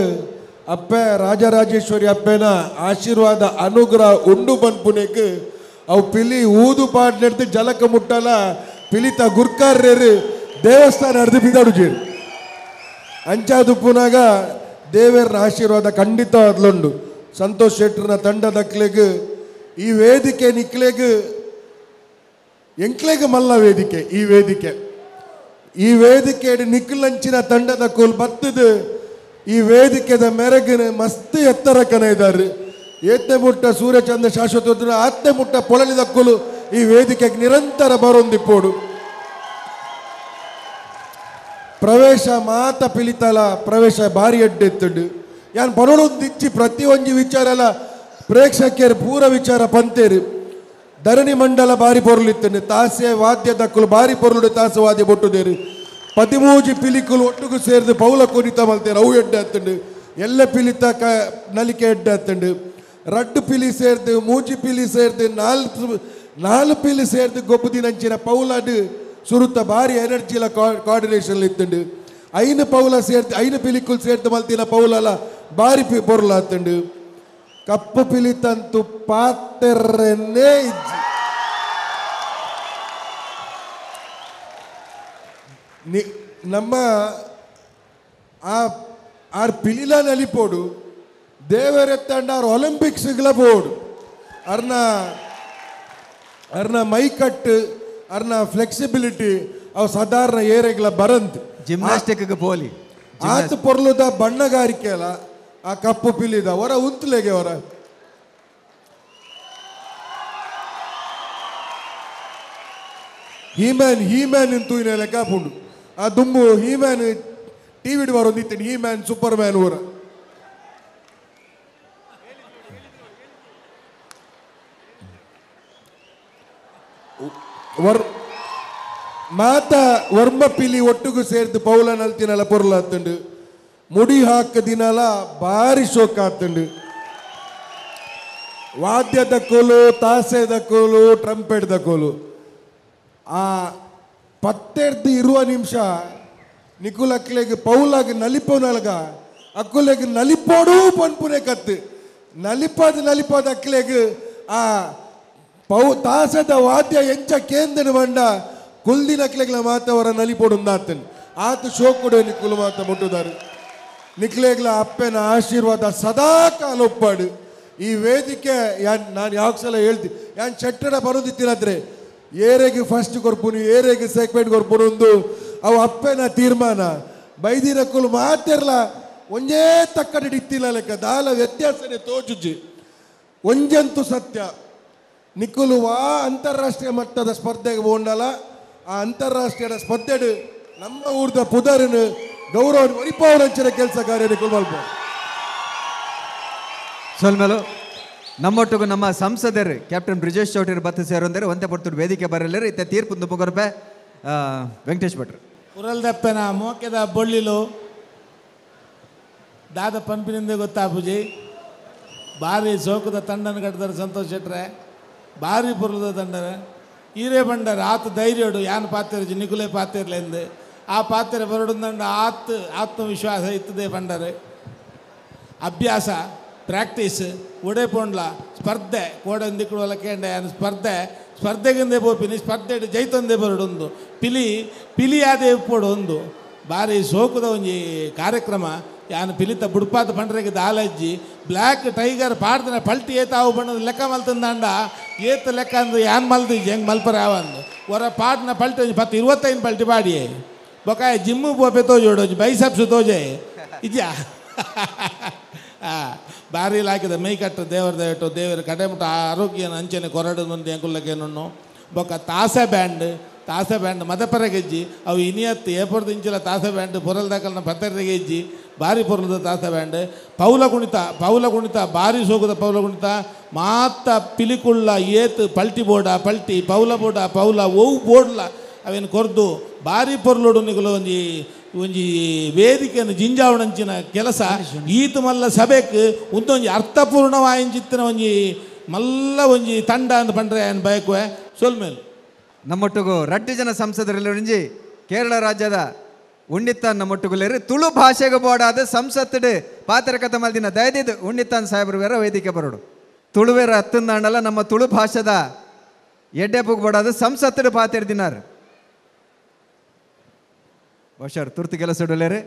ಅಪ್ಪೆ ರಾಜರಾಜೇಶ್ವರಿ ಅಪ್ಪೆನ ಆಶೀರ್ವಾದ ಅನುಗ್ರಹ ಉಂಡು ಪನ್ಪುನೆಕ್ ಅವು ಪಿಲಿ ಊದು ಪಾಡ್ ನೆಡ್ದು ಜಲಕ ಮುಟ್ಟಲ ಪಿಲಿತ ಗುರ್ಕಾರ್ಯರು ದೇವಸ್ಥಾನ ಅರ್ದು ಬಿದಾಡುಜೇರು ಅಂಚಾದು ಪುನಾಗ ದೇವರ ಆಶೀರ್ವಾದ ಖಂಡಿತ ಅದ್ಲುಂಡು. ಸಂತೋಷ್ ಶೆಟ್ಟರ್ನ ತಂಡದಕ್ಲೆಗ್ ಈ ವೇದಿಕೆ ನಿಕ್ಲೆಗ್ ಎಂಕ್ಲೆಗ್ ಮಲ್ಲ ವೇದಿಕೆ. ಈ ವೇದಿಕೆ ಈ ವೇದಿಕೆ ನಿಕ್ಲಂಚಿನ ತಂಡದ ಕೋಲ್ ಬತ್ತದು ಈ ವೇದಿಕೆದ ಮೆರಗಿನ ಮಸ್ತ್ ಎತ್ತರ ಕನ ಇದ್ದಾರೆ. ಏತ್ನೆ ಮುಟ್ಟ ಸೂರ್ಯಚಂದ್ರ ಶಾಶ್ವತ ಆತ್ನೆ ಮುಟ್ಟ ಪೊಳಲಿದ ಕೋಲು ಈ ವೇದಿಕೆಗೆ ನಿರಂತರ ಬರೊಂದಿಪ್ಪೋಡು. ಪ್ರವೇಶ ಮಾತ ಪಿಲಿತಲ ಪ್ರವೇಶ ಭಾರಿ ಎಡ್ಡೆತ್ತುಂಡು. ಯಾನ್ ಪನೊಡೊಂದು ಇಚ್ಚಿ ಪ್ರತಿಯೊಂಜಿ ವಿಚಾರಲ ಪ್ರೇಕ್ಷಕರು ಪೂರ ವಿಚಾರ ಪಂತೇರು. ಧರಣಿ ಮಂಡಲ ಭಾರಿ ಪೊರುಲಿತ್ತಂಡು, ತಾಸೆ ವಾದ್ಯ ದಕ್ಕಲು ಭಾರಿ ಪೊರುಲು ತಾಸೆ ವಾದ್ಯ ಬೊಟ್ಟುದೇರು. 13 ಪಿಲಿಕುಲು ಒಟ್ಟುಗು ಸೇರಿದು ಪೌಲ ಕುನಿತ ಮಲ್ತೇರು, ಅವು ಎಡ್ಡೆ ಆತುಂಡು. ಎಲ್ಲ ಪಿಲಿತ ಕ ನಲಿಕೆ ಎಡ್ಡೆ ಆತುಂಡು. ರಡ್ಡು ಪಿಲಿ ಸೇರ್ದು ಮೂಜಿ ಪಿಲಿ ಸೇರ್ದು ನಾಲ್ಕು ಪಿಲಿ ಸೇರ್ದು ಗೊಬ್ಬುದಿನಂಚಿನ ಪೌಲಾಡು ಸುರುತ ಭಾರಿ ಎನರ್ಜಿಲ ಕೋಆರ್ಡಿನೇಷನ್ ಇತ್ತುಂಡು. 5 ಪೌಲ ಸೇರ್ದು 5 ಪಿಲಿಕುಲು ಸೇರ್ದು ಮಲ್ತಿನ ಪೌಲಲ ಭಾರಿ ಪೊರುಲಾತುಂಡು. ಕಪ್ಪು ಪಿಲಿತಂತು ಪಾತೆರನ್ನೇ ಇಜ್ಜಿ. ನಮ್ಮ ಆ ಆರ್ ಪಿಲಿಲ ನಲಿಪೋಡು ದೇವರೆತ್ತಂಡ ಆರ್ ಒಲಿಂಪಿಕ್ಸ್ಗಳ ಬೋಡು. ಅರ್ನ ಅರ್ನ ಮೈಕಟ್ಟು ಅರ್ನ ಫ್ಲೆಕ್ಸಿಬಿಲಿಟಿ ಅವು ಸಾಧಾರಣ ಏರೆಗಳ ಬರಂತ್ ಜಿಮ್ನಾಸ್ಟಿಕ್ ಪೋಲಿ ಆತ ಪೊರ್ಲುದ ಬಣ್ಣಗಾರಿಕೆ ಅಲ್ಲ ಆ ಕಪ್ಪು ಪಿಲಿದ ಹೊರ ಉಂತುಲೆಗೆ ಹೊರ ಹೀಮ್ಯಾನ್ ಹೀಮ್ಯಾನ್ ಅಂತೂ ಲೆಕ್ಕ ಪುಂಡು. ಆ ದುಂಬು He Man TV ಬರೋದಿತ್ತು, He Man super man ಊರ ಮಾತ ವರ್ಮ ಪಿಲಿ ಒಟ್ಟುಗು ಸೇರ್ದು ಪೌಲ ನಲ್ತಿನಲ ಪೊರ್ಲಾತುಂಡು. ಮುಡಿ ಹಾಕ ದಿನಲ ಭಾರಿ ಶೋಕ ಆತುಂಡು. ವಾದ್ಯದ ಕೋಲು, ತಾಸೆದ ಕೋಲು, ಟ್ರಂಪೆಟ್ದ ಕೋಲು. ಆ 10 ಇರುವ ನಿಮಿಷ ನಿಕುಲಕ್ಲೆಗ್ ಪೌಲಾಗ ನಲಿಪೋನಲ್ಗ ಅಕ್ಕುಲೆಗ್ ನಲಿಪೋಡು ಪನ್ಪುನೆ ಕತ್ತು ನಲಿಪಾದ ನಲಿಪಾದ ಅಕ್ಲೆಗ್ ಆ ಪೌ ತಾಸದ ವಾದ್ಯ ಎಂಚ ಕೇಂದ್ರ ಬಂಡ ಕುಲ್ದಿನಕ್ಲೆಗ್ಲ ಮಾತವರ ನಲಿಪೋಡು ಆತನ್ ಆತ ಶೋಕುಡು ನಿಕುಲು ಮಾತ ಮುಟ್ಟುದಾರು. ನಿಕ್ಲೆಗ್ಲ ಅಪ್ಪನ ಆಶೀರ್ವಾದ ಸದಾ ಕಾಲ ಒಪ್ಪಾಡು. ಈ ವೇದಿಕೆ ಯಾನ್ ನಾನು ಯಾವ ಸಲ ಹೇಳ್ತೀನಿ, ಯಾನ್ ಚಟ್ಟಡ ಬರೋದಿತ್ತಿನಾದ್ರೆ ಏರೆಗೆ ಫಸ್ಟ್ ಕೊರ್ಪುನು ಏರೆಗೆ ಸೆಕೆಂಡ್ ಕೊರ್ಪುನು ಒಂದು ಅವು ಅಪ್ಪನ ತೀರ್ಮಾನ. ಬೈದಿನಕ್ಕುಲು ಮಾತಿರ್ಲ ಒಂಜೇ ತಕ್ಕಡಿ ಇತ್ತಿಲ್ಲ ಲೆಕ್ಕ ದಾಲ ವ್ಯತ್ಯಾಸನೆ ತೋಜುಜಿ. ಒಂಜಂತೂ ಸತ್ಯ, ನಿಕ್ಕುಲು ವಾ ಅಂತಾರಾಷ್ಟ್ರೀಯ ಮಟ್ಟದ ಸ್ಪರ್ಧೆಗೆ ಹೋಂಡಲ್ಲ, ಆ ಅಂತಾರಾಷ್ಟ್ರೀಯ ಸ್ಪರ್ಧೆ ನಮ್ಮ ಊರ್ದ ಪುದರನು ಗೌರವ ಒರಿಪಾವರಂಚಿನ ಕೆಲಸ ಕಾರ್ಯ ನಿಕ್ಕುಲು ಮಲ್ಪ. ಸೊಲ್ಮೇಲು ನಮ್ಮೊಟ್ಟಿಗೂ ನಮ್ಮ ಸಂಸದರು ಕ್ಯಾಪ್ಟನ್ ಬ್ರಿಜೇಶ್ ಚೌಟರು ಬತ್ತ ಸೇರೊಂದರೆ ಒಂತೆ ಪೊರ್ತುಡು ವೇದಿಕೆ ಬರಲಿರು. ಇತ್ತೆ ತೀರ್ಪು ದುಪ್ಪಗೊರಪೆ ವೆಂಕಟೇಶ್ ಭಟ್ರು. ಉರಲ್ದಪ್ಪನ ಮೋಕೆದ ಬೊಳ್ಳಿಲು ದಾದ ಪಂಪಿನಿಂದ ಗೊತ್ತಾಪುಜಿ. ಭಾರಿ ಸೋಕದ ತಂಡನ ಕಟ್ಟಿದಾರೆ ಸಂತೋಷ್ ಶೆಟ್ರೆ, ಭಾರಿ ಪುರ್ಲದ ತಂಡನ ಈರೇ ಬಂಡಾರ ಆತ ಧೈರ್ಯಡು ಯಾನ್ ಪಾತೆರ್ಜಿ ನಿಕುಲೇ ಪಾತಿರ್ಲೆಂದು ಆ ಪಾತ್ರೆ ಬರಡುಂದಂಡ ಆತ್ ಆತ್ಮವಿಶ್ವಾಸ ಇತ್ತದೆ ಬಂಡಾರೆ. ಅಭ್ಯಾಸ ಪ್ರಾಕ್ಟೀಸ್ ಒಡೆ ಪೋಂಡ್ಲ ಸ್ಪರ್ಧೆ ಕೋಡಂದಿಕ್ಕುವಲ್ಲ ಕೇಂಡ ಯಾನು ಸ್ಪರ್ಧೆ ಸ್ಪರ್ಧೆಗಿಂದೆ ಪೋಪಿನಿ ಸ್ಪರ್ಧೆ ಜೈತೊಂದೇ ಬರಡೊಂದು ಪಿಲಿ ಪಿಲಿಯಾದೆ ಪೋಡು ಒಂದು ಭಾರಿ ಸೋಕುದ ಒಂಜಿ ಕಾರ್ಯಕ್ರಮ. ಯಾನು ಪಿಲಿತ ಬುಡ್ಪಾದ ಪಂಡ್ರೆಗೆ ದಾಲಜ್ಜಿ ಬ್ಲ್ಯಾಕ್ ಟೈಗರ್ ಪಾಡ್ದನ ಪಲ್ಟಿ ಏತಾವು ಬಣ್ಣದ ಲೆಕ್ಕ ಮಲ್ತಂದಾಂಡ ಏತ ಲೆಕ್ಕ ಅಂದು ಯಾನ್ ಮಲ್ದಿಜ್ಜಿ ಹೆಂಗೆ ಮಲ್ಪರ ಯಾವಂದು ಹೊರ ಪಾಡ್ನ ಪಲ್ಟಿ ಒಂಜಿ 10 25 ಪಲ್ಟಿ ಪಾಡಿಯೇ ಬೊಕಾಯ ಜಿಮ್ಮು ಪೋಪೆ ತೋಜೋಡು ಒಂಜಿ ಬೈಸಪ್ಸು ತೋಜೆ ಇಜ್ಜಾ ಭಾರಿ ಲಾಕಿದ ಮೈ ಕಟ್ಟು ದೇವರ ದಯಟು ದೇವರ ಕಡೆಮುಟ್ಟ ಆರೋಗ್ಯನ ಅಂಚನೆ ಕೊರಡು నుండి ಅಂಕುಲಕೇನನ್ನು ಬೊಕ್ಕ ತಾಸೆ ಬ್ಯಾಂಡ್ ತಾಸೆ ಬ್ಯಾಂಡ್ ಮದಪರಗೆಜ್ಜಿ ಅವು ಇನಿಯತ್ತು ಏಪೊರ್ದು ಇಂಚಿಲ ತಾಸೆ ಬ್ಯಾಂಡ್ ಪೊರಲ್ ದಾಕಲ್ನ ಪತ್ತರೆಗೆಜ್ಜಿ ಭಾರಿ ಪೊರಲದ ತಾಸೆ ಬ್ಯಾಂಡ್. ಪೌಲ ಕುಣಿತ ಪೌಲ ಕುಣಿತ ಭಾರಿ ಸೋಗುದ ಪೌಲ ಕುಣಿತ ಮಾತ ಪಿಲಿಕುಳ್ಳ ಏತ್ ಪಲ್ಟಿ ಬೋಡ ಪಲ್ಟಿ ಪೌಲ ಬೋಡ ಪೌಲ ಓವು ಬೋಡ್ಲ ಅವೇನು ಕೊರ್ದು ಭಾರಿ ಪೊರ್ಲುಡು ನಿಕುಲು ಒಂಜಿ ಒಂಜಿ ವೇದಿಕೆಯನ್ನು ಜಿಂಜಾವಣಂಚಿನ ಕೆಲಸ ಈತ ಮಲ್ಲ ಸಭೆಕ್ ಒಂದೊಂಜಿ ಅರ್ಥಪೂರ್ಣವಾಯಿಂಚಿತ್ತಿನ ಒಂಜಿ ಮಲ್ಲ ಒಂಜಿ ತಂಡ ಅಂತ ಪಂಡ್ರೆ ಏನು ಬಯಕುವೆ ಸೊಲ್ಮೇಲು. ನಮ್ಮೊಟ್ಟಿಗೂ ರಡ್ಡು ಜನ ಸಂಸದರೆಲ್ಲರಿಂಜಿ ಕೇರಳ ರಾಜ್ಯದ ಉಣ್ಣಿತ್ತಾನ್ ನಮ್ಮೊಟ್ಟುಗುಲೇರು ತುಳು ಭಾಷೆಗೆ ಬೋಡಾದ ಸಂಸತ್ತು ಪಾತ್ರಕಥ ಮಲ್ದಿನ ದಯದಿದ್ದು ಉಣ್ಣಿತ್ತಾನ್ ಸಾಹೇಬ್ರು ಬೇರೆ ವೇದಿಕೆ ಬರೋಡು ತುಳುವೇರ ಹತ್ತಂದಾಂಡಲ ನಮ್ಮ ತುಳು ಭಾಷೆದ ಎಡ್ಡೆಪುಗ್ ಬೋಡಾದ ಸಂಸತ್ತು ಪಾತಿರ್ದಿನಾರು ಬಹುಶಃ ತುರ್ತು ಕೆಲಸ ಇಡಲೇರು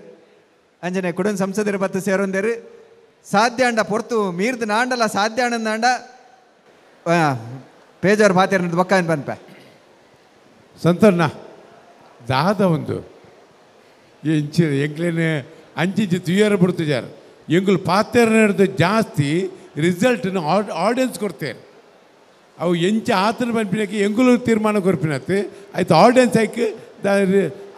ಅಂಜನೆ ಕುಡನ್ ಸಂಸದರ ಬತ್ತು ಸೇರೊಂದೇರು ಸಾಧ್ಯ ಅಂಡ ಪೊರ್ತು ಮೀರ್ದು ನಾಂಡಲ ಸಾಧ್ಯ ಅಂಡ ಪೇಜಾರ್ ಪಾತಿರ್ ಬೊಕ್ಕ ಬನ್ಪೆ ಸಂತಣ್ಣ ದಾದ ಒಂದು ಎಂಚಿ ಎಂಕ್ಲೇನೆ ಅಂಚಿಂಚಿ ತುಯ್ಯಾರ ಬಿಡ್ತಿದ್ದಾರೆ ಎಂಗುಲು ಪಾತೆರ್ನ ಜಾಸ್ತಿ ರಿಸಲ್ಟ್ನ ಆಡಿಯನ್ಸ್ ಕೊಡ್ತೇವೆ ಅವು ಎಂಚ ಆತನ ಬಂಪಿನಕ್ಕೆ ಎಂಗುಲು ತೀರ್ಮಾನ ಕೊರ್ಪಿನತ್ತು ಆಯ್ತು ಆಡಿಯನ್ಸ್ ಆಯ್ಕೆ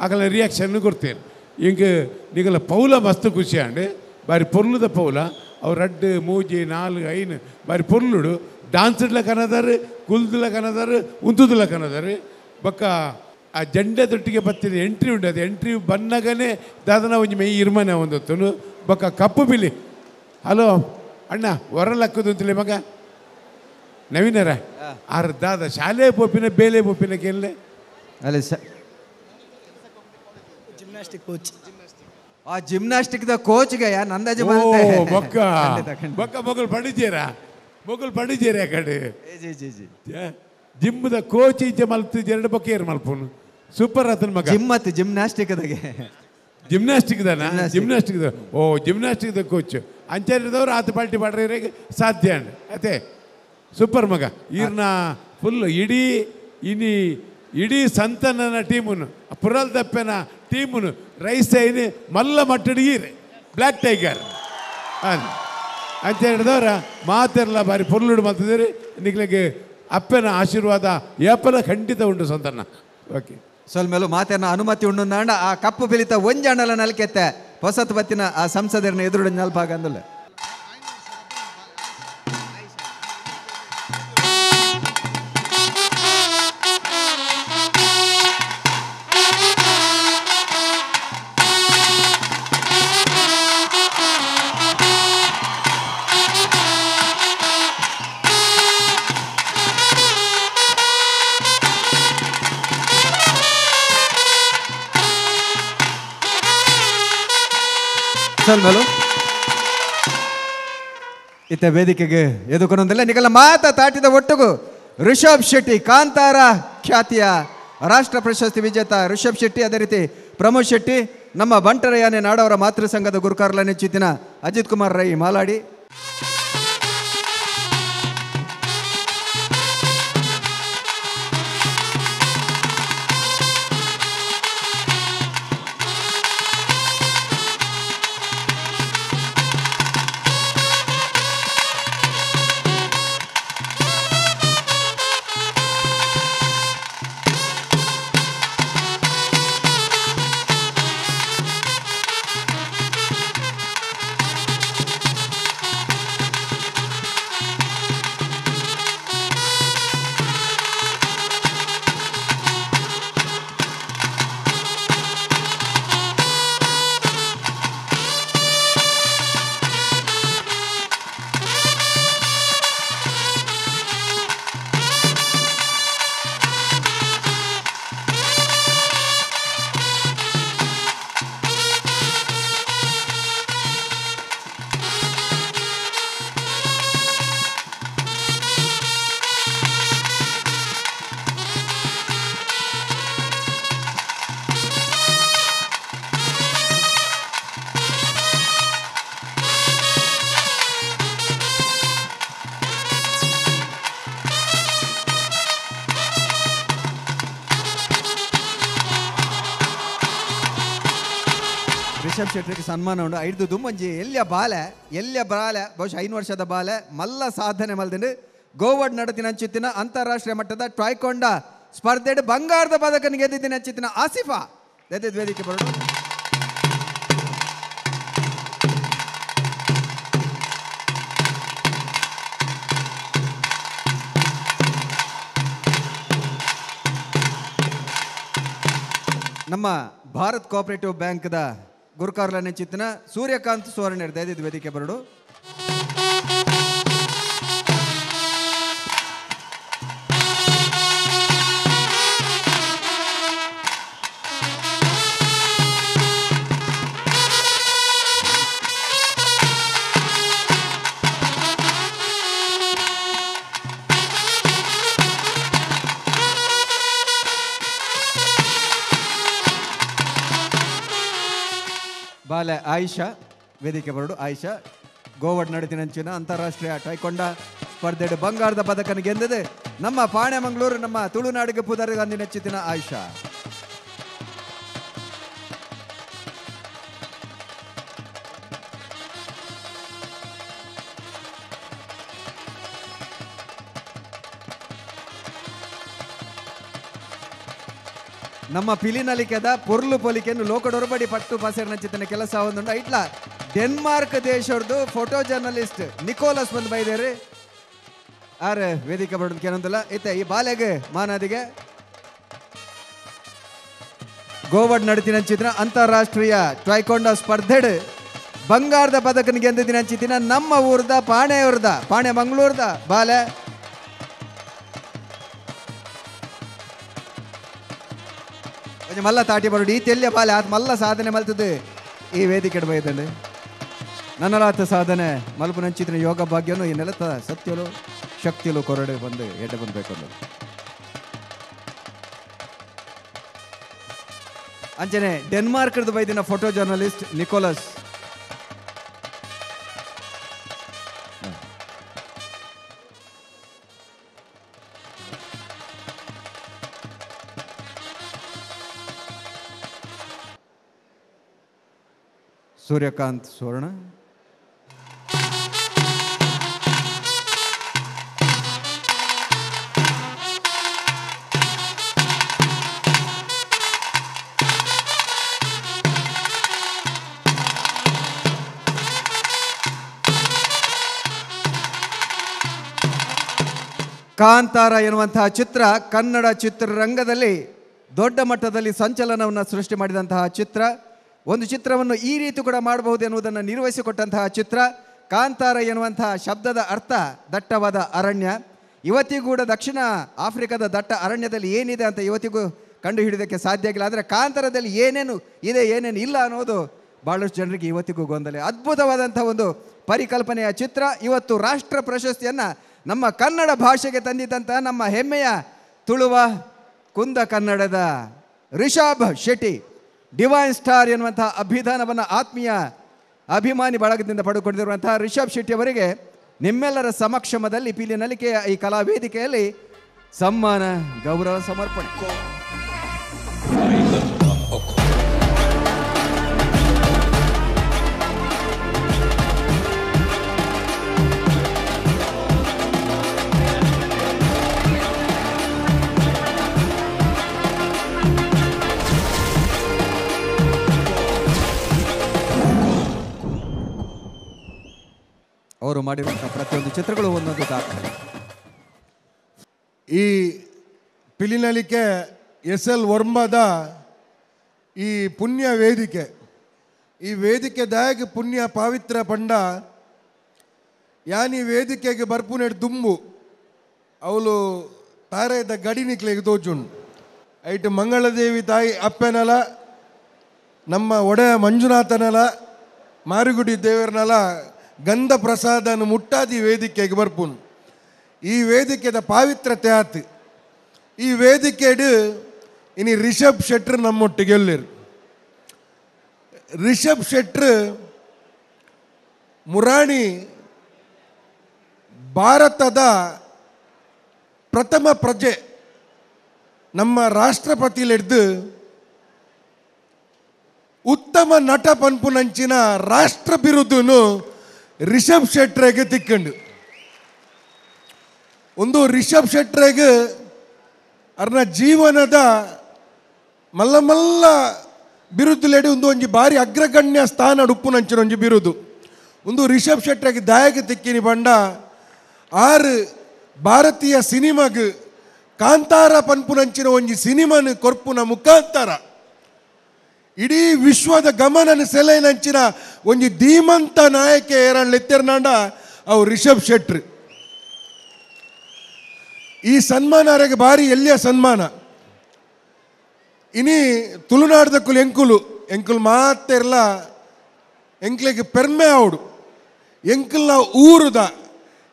ಆಗಲ ರಿಯಾಕ್ಷನ್ ಕೊಡ್ತೇನೆ ಹಿಂಗೆ ನಿಗಲ ಪೌಲ ಮಸ್ತ್ ಖುಷಿ ಅಂಡ್ ಬಾರಿ ಪೊರ್ಲುದ ಪೌಲ ಅವ್ರು ರಡ್ಡು ಮೂಜಿ ನಾಲ್ಕು ಐನು ಬಾರಿ ಪೊರ್ಲುಡು ಡಾನ್ಸ್ ಇಡ್ಲ ಕನದಾರು ಕುಲ್ದುಲ ಕನದಾರು ಉಂತುದುಲ ಕನದಾರು ಬೊಕ್ಕ ಆ ಜಂಡೆ ದೊಟ್ಟಿಗೆ ಬತ್ತಿನ ಎಂಟ್ರಿ ಉಂಟು ಅದು ಎಂಟ್ರಿ ಬನ್ನಗನೇ ದಾದನ ಒಂಜಿ ಮೈ ಇರ್ಮನೆ ಒಂದೊತ್ತನು ಬೊಕ್ಕ ಕಪ್ಪು ಬಿಲಿ ಹಲೋ ಅಣ್ಣ ಹೊರಲಕ್ಕದು ಅಂತಲೇ ಮಗ ನವೀನರ ಆರ್ ದಾದ ಶಾಲೆ ಪೋಪಿನ ಬೇಲೆ ಪೋಪಿನ ಕೇಳಲೆ ಅಲ್ಲಿ ಜಿಮ್ನಾಸ್ಟಿಕ್ ಕೋಚ್ ಆ ಜಿಮ್ನಾಸ್ಟಿಕ್ the ಕೋಚ್ಗೆ ಯಾ ನಂದಾಜಿ ಓ ಬೊಕ್ಕ ಬೊಕ್ಕ ಮೊಗಲು ಪಡಿಜೇರಾ ಮೊಗಲು ಪಡಿಜೇರ ಆ ಕಡೆ ಜಿ ಜಿ ಜಿ ಜಿಮ್ದ ಕೋಚ್ ಇಂಚೆ ಮಲ್ತು ಎರಡು ಬೊಕ್ಕ ಏರ್ ಮಲ್ಪುನು ಸೂಪರ್ ಆತನ ಮಗ ಜಿಮ್ ಮತ್ತು ಜಿಮ್ನಾಸ್ಟಿಕ್ ದಾಗೆ ಜಿಮ್ನಾಸ್ಟಿಕ್ ದಾನ ಜಿಮ್ನಾಸ್ಟಿಕ್ ಓ ಜಿಮ್ನಾಸ್ಟಿಕ್ the coach ಅಂಚರಿದವರು ಆತ ಪಾಲ್ಟಿ ಪಾಡ್ರೆ ಸಾಧ್ಯ ಅಂಡ್ ಅದೇ ಸೂಪರ್ ಮಗ ಈರ್ನ ಫುಲ್ ಇಡೀ ಇನಿ ಇಡೀ ಸಂತನನ ಟೀಮುನು ಪುರಲ್ ದಪ್ಪನ ಟೀಮುನು ರೈಸ್ ಐನಿ ಮಲ್ಲ ಮಟ್ಟಡಿ ಈರ್ ಬ್ಲ್ಯಾಕ್ ಟೈಗರ್ ಅಂತ ಹೇಳಿದವರ ಮಾತೆಲ್ಲ ಬಾರಿ ಪೊರ್ಲುಡು ಮಲ್ತಿದ್ದೀರಿ ನಿಗ್ಲಿಗೆ ಅಪ್ಪನ ಆಶೀರ್ವಾದ ಏಪಲ ಖಂಡಿತ ಉಂಟು ಸಂತಣ್ಣ. ಓಕೆ ಸ್ವಲ್ಪ ಮಾತನ್ನ ಅನುಮತಿ ಉಂಡು ಆ ಕಪ್ಪು ಬಿಲಿತ ಒಂಜಾಣಲ ನಲ್ಕೆತ್ತೆ ಹೊಸತ್ ಬತ್ತಿನ ಆ ಸಂಸದರನ್ನ ಎದುರು ನಲ್ಪಾಗ ಅಂದಲ್ಲ. ಸಲ್ಮಲು ಇತ್ತ ವೇದಿಕೆಗೆ ಎದುಕೊಂಡೊಂದಿಲ್ಲ ನಿಗಲ ಮಾತ ತಾಟಿದ ಒಟ್ಟುಗು ರಿಷಬ್ ಶೆಟ್ಟಿ, ಕಾಂತಾರ ಖ್ಯಾತಿಯ ರಾಷ್ಟ್ರ ಪ್ರಶಸ್ತಿ ವಿಜೇತ ರಿಷಬ್ ಶೆಟ್ಟಿ, ಅದೇ ರೀತಿ ಪ್ರಮೋದ್ ಶೆಟ್ಟಿ, ನಮ್ಮ ಬಂಟರಯಾನೆ ನಾಡವರ ಮಾತೃ ಸಂಘದ ಗುರುಕಾರ್ಲ ನೆಚ್ಚಿತಿನ ಅಜಿತ್ ಕುಮಾರ್ ರೈ ಮಾಲಾಡಿ, ರಿಷಬ್ ಶೆಟ್ಟಿಗೆ ಸನ್ಮಾನ ಉಂಡು. ಐದು ದುಮ್ಮಂಜಿ ಎಲ್ಲಿಯ ಬಾಲೆ ಎಲ್ಲಿಯ ಬಾಲೆ ಬಹುಶಃ 5 ವರ್ಷದ ಬಾಲೆ ಮಲ್ಲ ಸಾಧನೆ ಮಲ್ದಿಂಡು ಗೋವಾಡ್ ನಡತಿನ ಅಂಚಿತ್ತಿನ ಅಂತಾರಾಷ್ಟ್ರೀಯ ಮಟ್ಟದ ಟ್ರೈಕೊಂಡ ಸ್ಪರ್ಧೆ ಬಂಗಾರದ ಪದಕನ ಗೆದ್ದಿದ್ದಿನ ಅಂಚಿತ್ತಿನ ಆಸಿಫಾ ದಯದಿದ್ದು ವೇದಿಕೆ ಬರೋಣ. ನಮ್ಮ ಭಾರತ್ ಕೋಆಪರೇಟಿವ್ ಬ್ಯಾಂಕ್ದ ಗುರುಕಾರ್ಲ ನೆಚ್ಚಿತ್ತಿನ ಸೂರ್ಯಕಾಂತ್ ಸುವರ್ಣರ್ ದಯದಿದ್ದು ವೇದಿಕೆ ಬರಡು. ಬಾಲೆ ಆಯಿಷಾ ವೇದಿಕೆ ಬರಡು. ಆಯಿಷಾ ಗೋವಾಡ್ ನಡತಿನಂಚಿನ ಅಂತಾರಾಷ್ಟ್ರೀಯ ಟೈಕೊಂಡ ಸ್ಪರ್ಧೆ ಬಂಗಾರದ ಪದಕನ ಗೆದ್ದಿದೆ ನಮ್ಮ ಪಾಣೆ ಮಂಗಳೂರು ನಮ್ಮ ತುಳುನಾಡಿಗೆ ಪುದರ್ ಗಾಂಧಿ ನೆಚ್ಚಿನ ಆಯಿಷಾ. ನಮ್ಮ ಪಿಲಿನಲಿಕೆದ ಪೊರ್ಲು ಪೊಲಿಕೆಯನ್ನು ಲೋಕಡೊರಬಡಿ ಪಟ್ಟು ಪಸೆರ್ನಂಚಿತನ ಕೆಲಸ ಒಂದುಂಡು. ಇಟ್ಲ ಡೆನ್ಮಾರ್ಕ್ ದೇಶದ್ದು photo journalist Nicolas ಬಂದು ಬೈದೇರಿ ಆರ್ ವೇದಿಕೆ ಬರೋದಕ್ಕೆ ಏನೊಂದಿಲ್ಲ. ಇತ್ತೆ ಈ ಬಾಲೆಗೆ ಮಾನಾದಿಗೆ ಗೋವಾಡ್ ನಡತಿನಂಚಿತ್ರ ಅಂತಾರಾಷ್ಟ್ರೀಯ ಟ್ರೈಕೊಂಡ ಸ್ಪರ್ಧೆಡ್ ಬಂಗಾರದ ಪದಕನ ಗೆದ್ದಿನಂಚಿತಿನ ನಮ್ಮ ಊರ್ದ ಪಾಣೆಯೂರ್ದ ಪಾಣೆ ಮಂಗಳೂರ್ದ ಬಾಲೆ. ಮಲ್ಲ ತಾಟಿ ಬರೋಡು ಈ ತೆಲ್ಯ ಬಾಲೆ ಆತ ಮಲ್ಲ ಸಾಧನೆ ಮಲ್ತದೆ ಈ ವೇದಿಕೆ ಬೈದಂಡೆ. ನನ್ನಲಾತ ಸಾಧನೆ ಮಲ್ಪುನಂಚಿತಿನ ಯೋಗ ಭಾಗ್ಯನು ಈ ನೆಲತ ಸತ್ಯಲು ಶಕ್ತಿಲು ಕೊರಡೆ ಬಂದು ಎಡ್ಡೆ ಬಂದಬೇಕು. ಅಂಚನೆ ಡೆನ್ಮಾರ್ಕ್ ಬೈದಿನ photo journalist Nicolas. Suryakant Suvarna. Kantara ಎನ್ನುವಂತಹ ಚಿತ್ರ ಕನ್ನಡ ಚಿತ್ರರಂಗದಲ್ಲಿ ದೊಡ್ಡ ಮಟ್ಟದಲ್ಲಿ ಸಂಚಲನವನ್ನು ಸೃಷ್ಟಿ ಮಾಡಿದಂತಹ ಚಿತ್ರ. ಒಂದು ಚಿತ್ರವನ್ನು ಈ ರೀತಿ ಕೂಡ ಮಾಡಬಹುದು ಎನ್ನುವುದನ್ನು ನಿರ್ವಹಿಸಿಕೊಟ್ಟಂತಹ ಚಿತ್ರ ಕಾಂತಾರ ಎನ್ನುವಂತಹ ಶಬ್ದದ ಅರ್ಥ ದಟ್ಟವಾದ ಅರಣ್ಯ. ಇವತ್ತಿಗೂ ಕೂಡ ದಕ್ಷಿಣ ಆಫ್ರಿಕಾದ ದಟ್ಟ ಅರಣ್ಯದಲ್ಲಿ ಏನಿದೆ ಅಂತ ಇವತ್ತಿಗೂ ಕಂಡುಹಿಡಿಯೋದಕ್ಕೆ ಸಾಧ್ಯ ಆಗಿಲ್ಲ. ಆದರೆ ಕಾಂತಾರದಲ್ಲಿ ಏನೇನು ಇದೆ ಏನೇನು ಇಲ್ಲ ಅನ್ನೋದು ಭಾಳಷ್ಟು ಜನರಿಗೆ ಇವತ್ತಿಗೂ ಗೊಂದಲ. ಅದ್ಭುತವಾದಂಥ ಒಂದು ಪರಿಕಲ್ಪನೆಯ ಚಿತ್ರ ಇವತ್ತು ರಾಷ್ಟ್ರ ಪ್ರಶಸ್ತಿಯನ್ನು ನಮ್ಮ ಕನ್ನಡ ಭಾಷೆಗೆ ತಂದಿದ್ದಂತಹ ನಮ್ಮ ಹೆಮ್ಮೆಯ ತುಳುವ ಕುಂದ ಕನ್ನಡದ ರಿಷಬ್ ಶೆಟ್ಟಿ ಡಿವೈನ್ ಸ್ಟಾರ್ ಎನ್ನುವಂತಹ ಅಭಿಧಾನವನ್ನು ಆತ್ಮೀಯ ಅಭಿಮಾನಿ ಬಳಗದಿಂದ ಪಡೆದುಕೊಂಡಿರುವಂತಹ ರಿಷಬ್ ಶೆಟ್ಟಿ ಅವರಿಗೆ ನಿಮ್ಮೆಲ್ಲರ ಸಮಕ್ಷಮದಲ್ಲಿ ಪಿಲಿನಲಿಕೆಯ ಈ ಕಲಾ ವೇದಿಕೆಯಲ್ಲಿ ಸಮ್ಮಾನ ಗೌರವ ಸಮರ್ಪಣೆ. ಅವರು ಮಾಡಿರುವಂಥ ಪ್ರತಿಯೊಂದು ಚಿತ್ರಗಳು ಒಂದೊಂದು ದಾಖಲೆ. ಈ ಪಿಲಿನಲಿಕೆ ಎಸ್ ಎಲ್ ವರ್ಮದ ಈ ಪುಣ್ಯ ವೇದಿಕೆ, ಈ ವೇದಿಕೆ ದಾಯಕ ಪುಣ್ಯ ಪಾವಿತ್ರ ಪಂಡ ಯಾನಿ ವೇದಿಕೆಗೆ ಬರ್ಪುನೆಡ್ ದುಂಬು ಅವಳು ತಾರೆದ ಗಡಿನಿಕ್ಲೆಗೆ ತೋಚುಂಡು. ಐಟ್ ಮಂಗಳದೇವಿ ತಾಯಿ ಅಪ್ಪನಲ, ನಮ್ಮ ಒಡೆಯ ಮಂಜುನಾಥನಲ, ಮಾರುಗುಡಿ ದೇವರನಲ ಗಂಧ ಪ್ರಸಾದನ ಮುಟ್ಟಾದಿ ವೇದಿಕೆಗೆ ಬರ್ಪುನು. ಈ ವೇದಿಕೆದ ಪಾವಿತ್ರತೆ ಆತು. ಈ ವೇದಿಕೆಡು ಇನಿ ರಿಷಬ್ ಶೆಟ್ರ್ ನಮ್ಮೊಟ್ಟಿಗೆ ಎಲ್ಲರು. ರಿಷಬ್ ಶೆಟ್ರ್ ಮುರಾಣಿ ಭಾರತದ ಪ್ರಥಮ ಪ್ರಜೆ, ನಮ್ಮ ರಾಷ್ಟ್ರಪತಿಲಿಡ್ದು ಉತ್ತಮ ನಟ ಪನ್ಪುನಂಚಿನ ರಾಷ್ಟ್ರ ಬಿರುದುನು ರಿಷಬ್ ಶೆಟ್ರೆಗೆ ತಿಕ್ಕಂಡು. ಒಂದು ರಿಷಬ್ ಶೆಟ್ರೆಗೆ ಅರ್ನ ಜೀವನದ ಮಲ್ಲ ಮಲ್ಲ ಬಿರುದುಲೆಡಿ ಒಂದು ಒಂಜಿ ಬಾರಿ ಅಗ್ರಗಣ್ಯ ಸ್ಥಾನ ಉಪ್ಪುನಂಚಿನ ಒಂಜಿ ಬಿರುದು. ಒಂದು ರಿಷಬ್ ಶೆಟ್ರೆಗೆ ದಾಯಕ ತಿಕ್ಕಿನಿ ಬಂಡ ಆರು ಭಾರತೀಯ ಸಿನಿಮಾಗ್ ಕಾಂತಾರ ಪನ್ಪುನಂಚಿನ ಒಂಜಿ ಸಿನಿಮಾನ ಕೊರ್ಪುನ ಮುಖಾಂತರ ಇಡೀ ವಿಶ್ವದ ಗಮನನ ಸೆಲೆನಂಚಿನ ಒಂಜಿ ಧೀಮಂತ ನಾಯಕ ಏರಣ್ಲೆತ್ತೆರ್ನಾಂಡ ಅವು ರಿಷಬ್ ಶೆಟ್ರ್. ಈ ಸನ್ಮಾನ ಅರೆಗೆ ಭಾರಿ ಎಲ್ಲಿಯ ಸನ್ಮಾನ. ಇನಿ ತುಳುನಾಡ್ದಕ್ಕುಲು ಎಂಕುಲು ಎಂಕುಲು ಮಾತೆರ್ಲ ಎಂಕ್ಲೆಗೆ ಪೆರ್ಮೆ ಆವಡು. ಎಂಕಲ್ನ ಊರುದ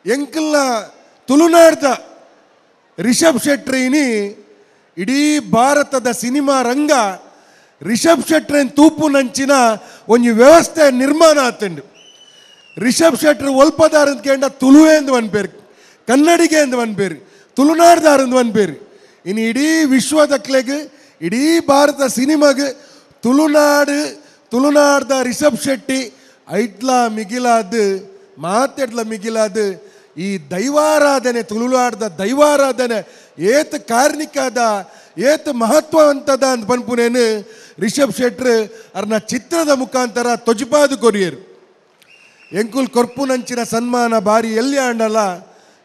ಎಂಕಲ್ನ ತುಳುನಾಡ್ದ ರಿಷಬ್ ಶೆಟ್ರ್ ಇನಿ ಇಡೀ ಭಾರತದ ಸಿನಿಮಾ ರಂಗ Rishabh ಶೆಟ್ರೆನ್ ತೂಪುನಂಚಿನ ಒಂಜಿ ವ್ಯವಸ್ಥೆ ನಿರ್ಮಾಣ ಆತುಂಡು. ರಿಷಬ್ ಶೆಟ್ರು ಒಲ್ಪದಾರಂತ ಕೇಂಡ ತುಳುವೆ ಎಂದು ಪನ್ಪೇರು, ಕನ್ನಡಿಗೆ ಎಂದು ಪನ್ಪೇರು, ತುಳುನಾಡ್ದಾರಂದು ಪನ್ಪೇರು. ಇನ್ನು ಇಡೀ ವಿಶ್ವದಕ್ಲೆಗ್, ಇಡೀ ಭಾರತ ಸಿನಿಮಾಗ್ ತುಳುನಾಡು, ತುಳುನಾಡ್ದ ರಿಷಬ್ ಶೆಟ್ಟಿ ಐಟ್ಲ ಮಿಗಿಲಾದ ಮಾತೆಡ್ಲ ಮಿಗಿಲಾದ ಈ ದೈವಾರಾಧನೆ, ತುಳುನಾಡ್ದ ದೈವಾರಾಧನೆ ಏತ್ ಕಾರ್ಣಿಕದ ಏತ್ ಮಹತ್ವವಂತದ ಅಂತ ಪನ್ಪುನೇನು ರಿಷಬ್ ಶೆಟ್ರು ಅರ್ನ ಚಿತ್ರದ ಮುಖಾಂತರ ತೊಜಿಪಾದು ಕೊರಿಯರು. ಎಂಕುಲ್ ಕೊರ್ಪುನಂಚಿನ ಸನ್ಮಾನ ಬಾರಿ ಎಲ್ಲಿ ಆಂಡಲ್ಲ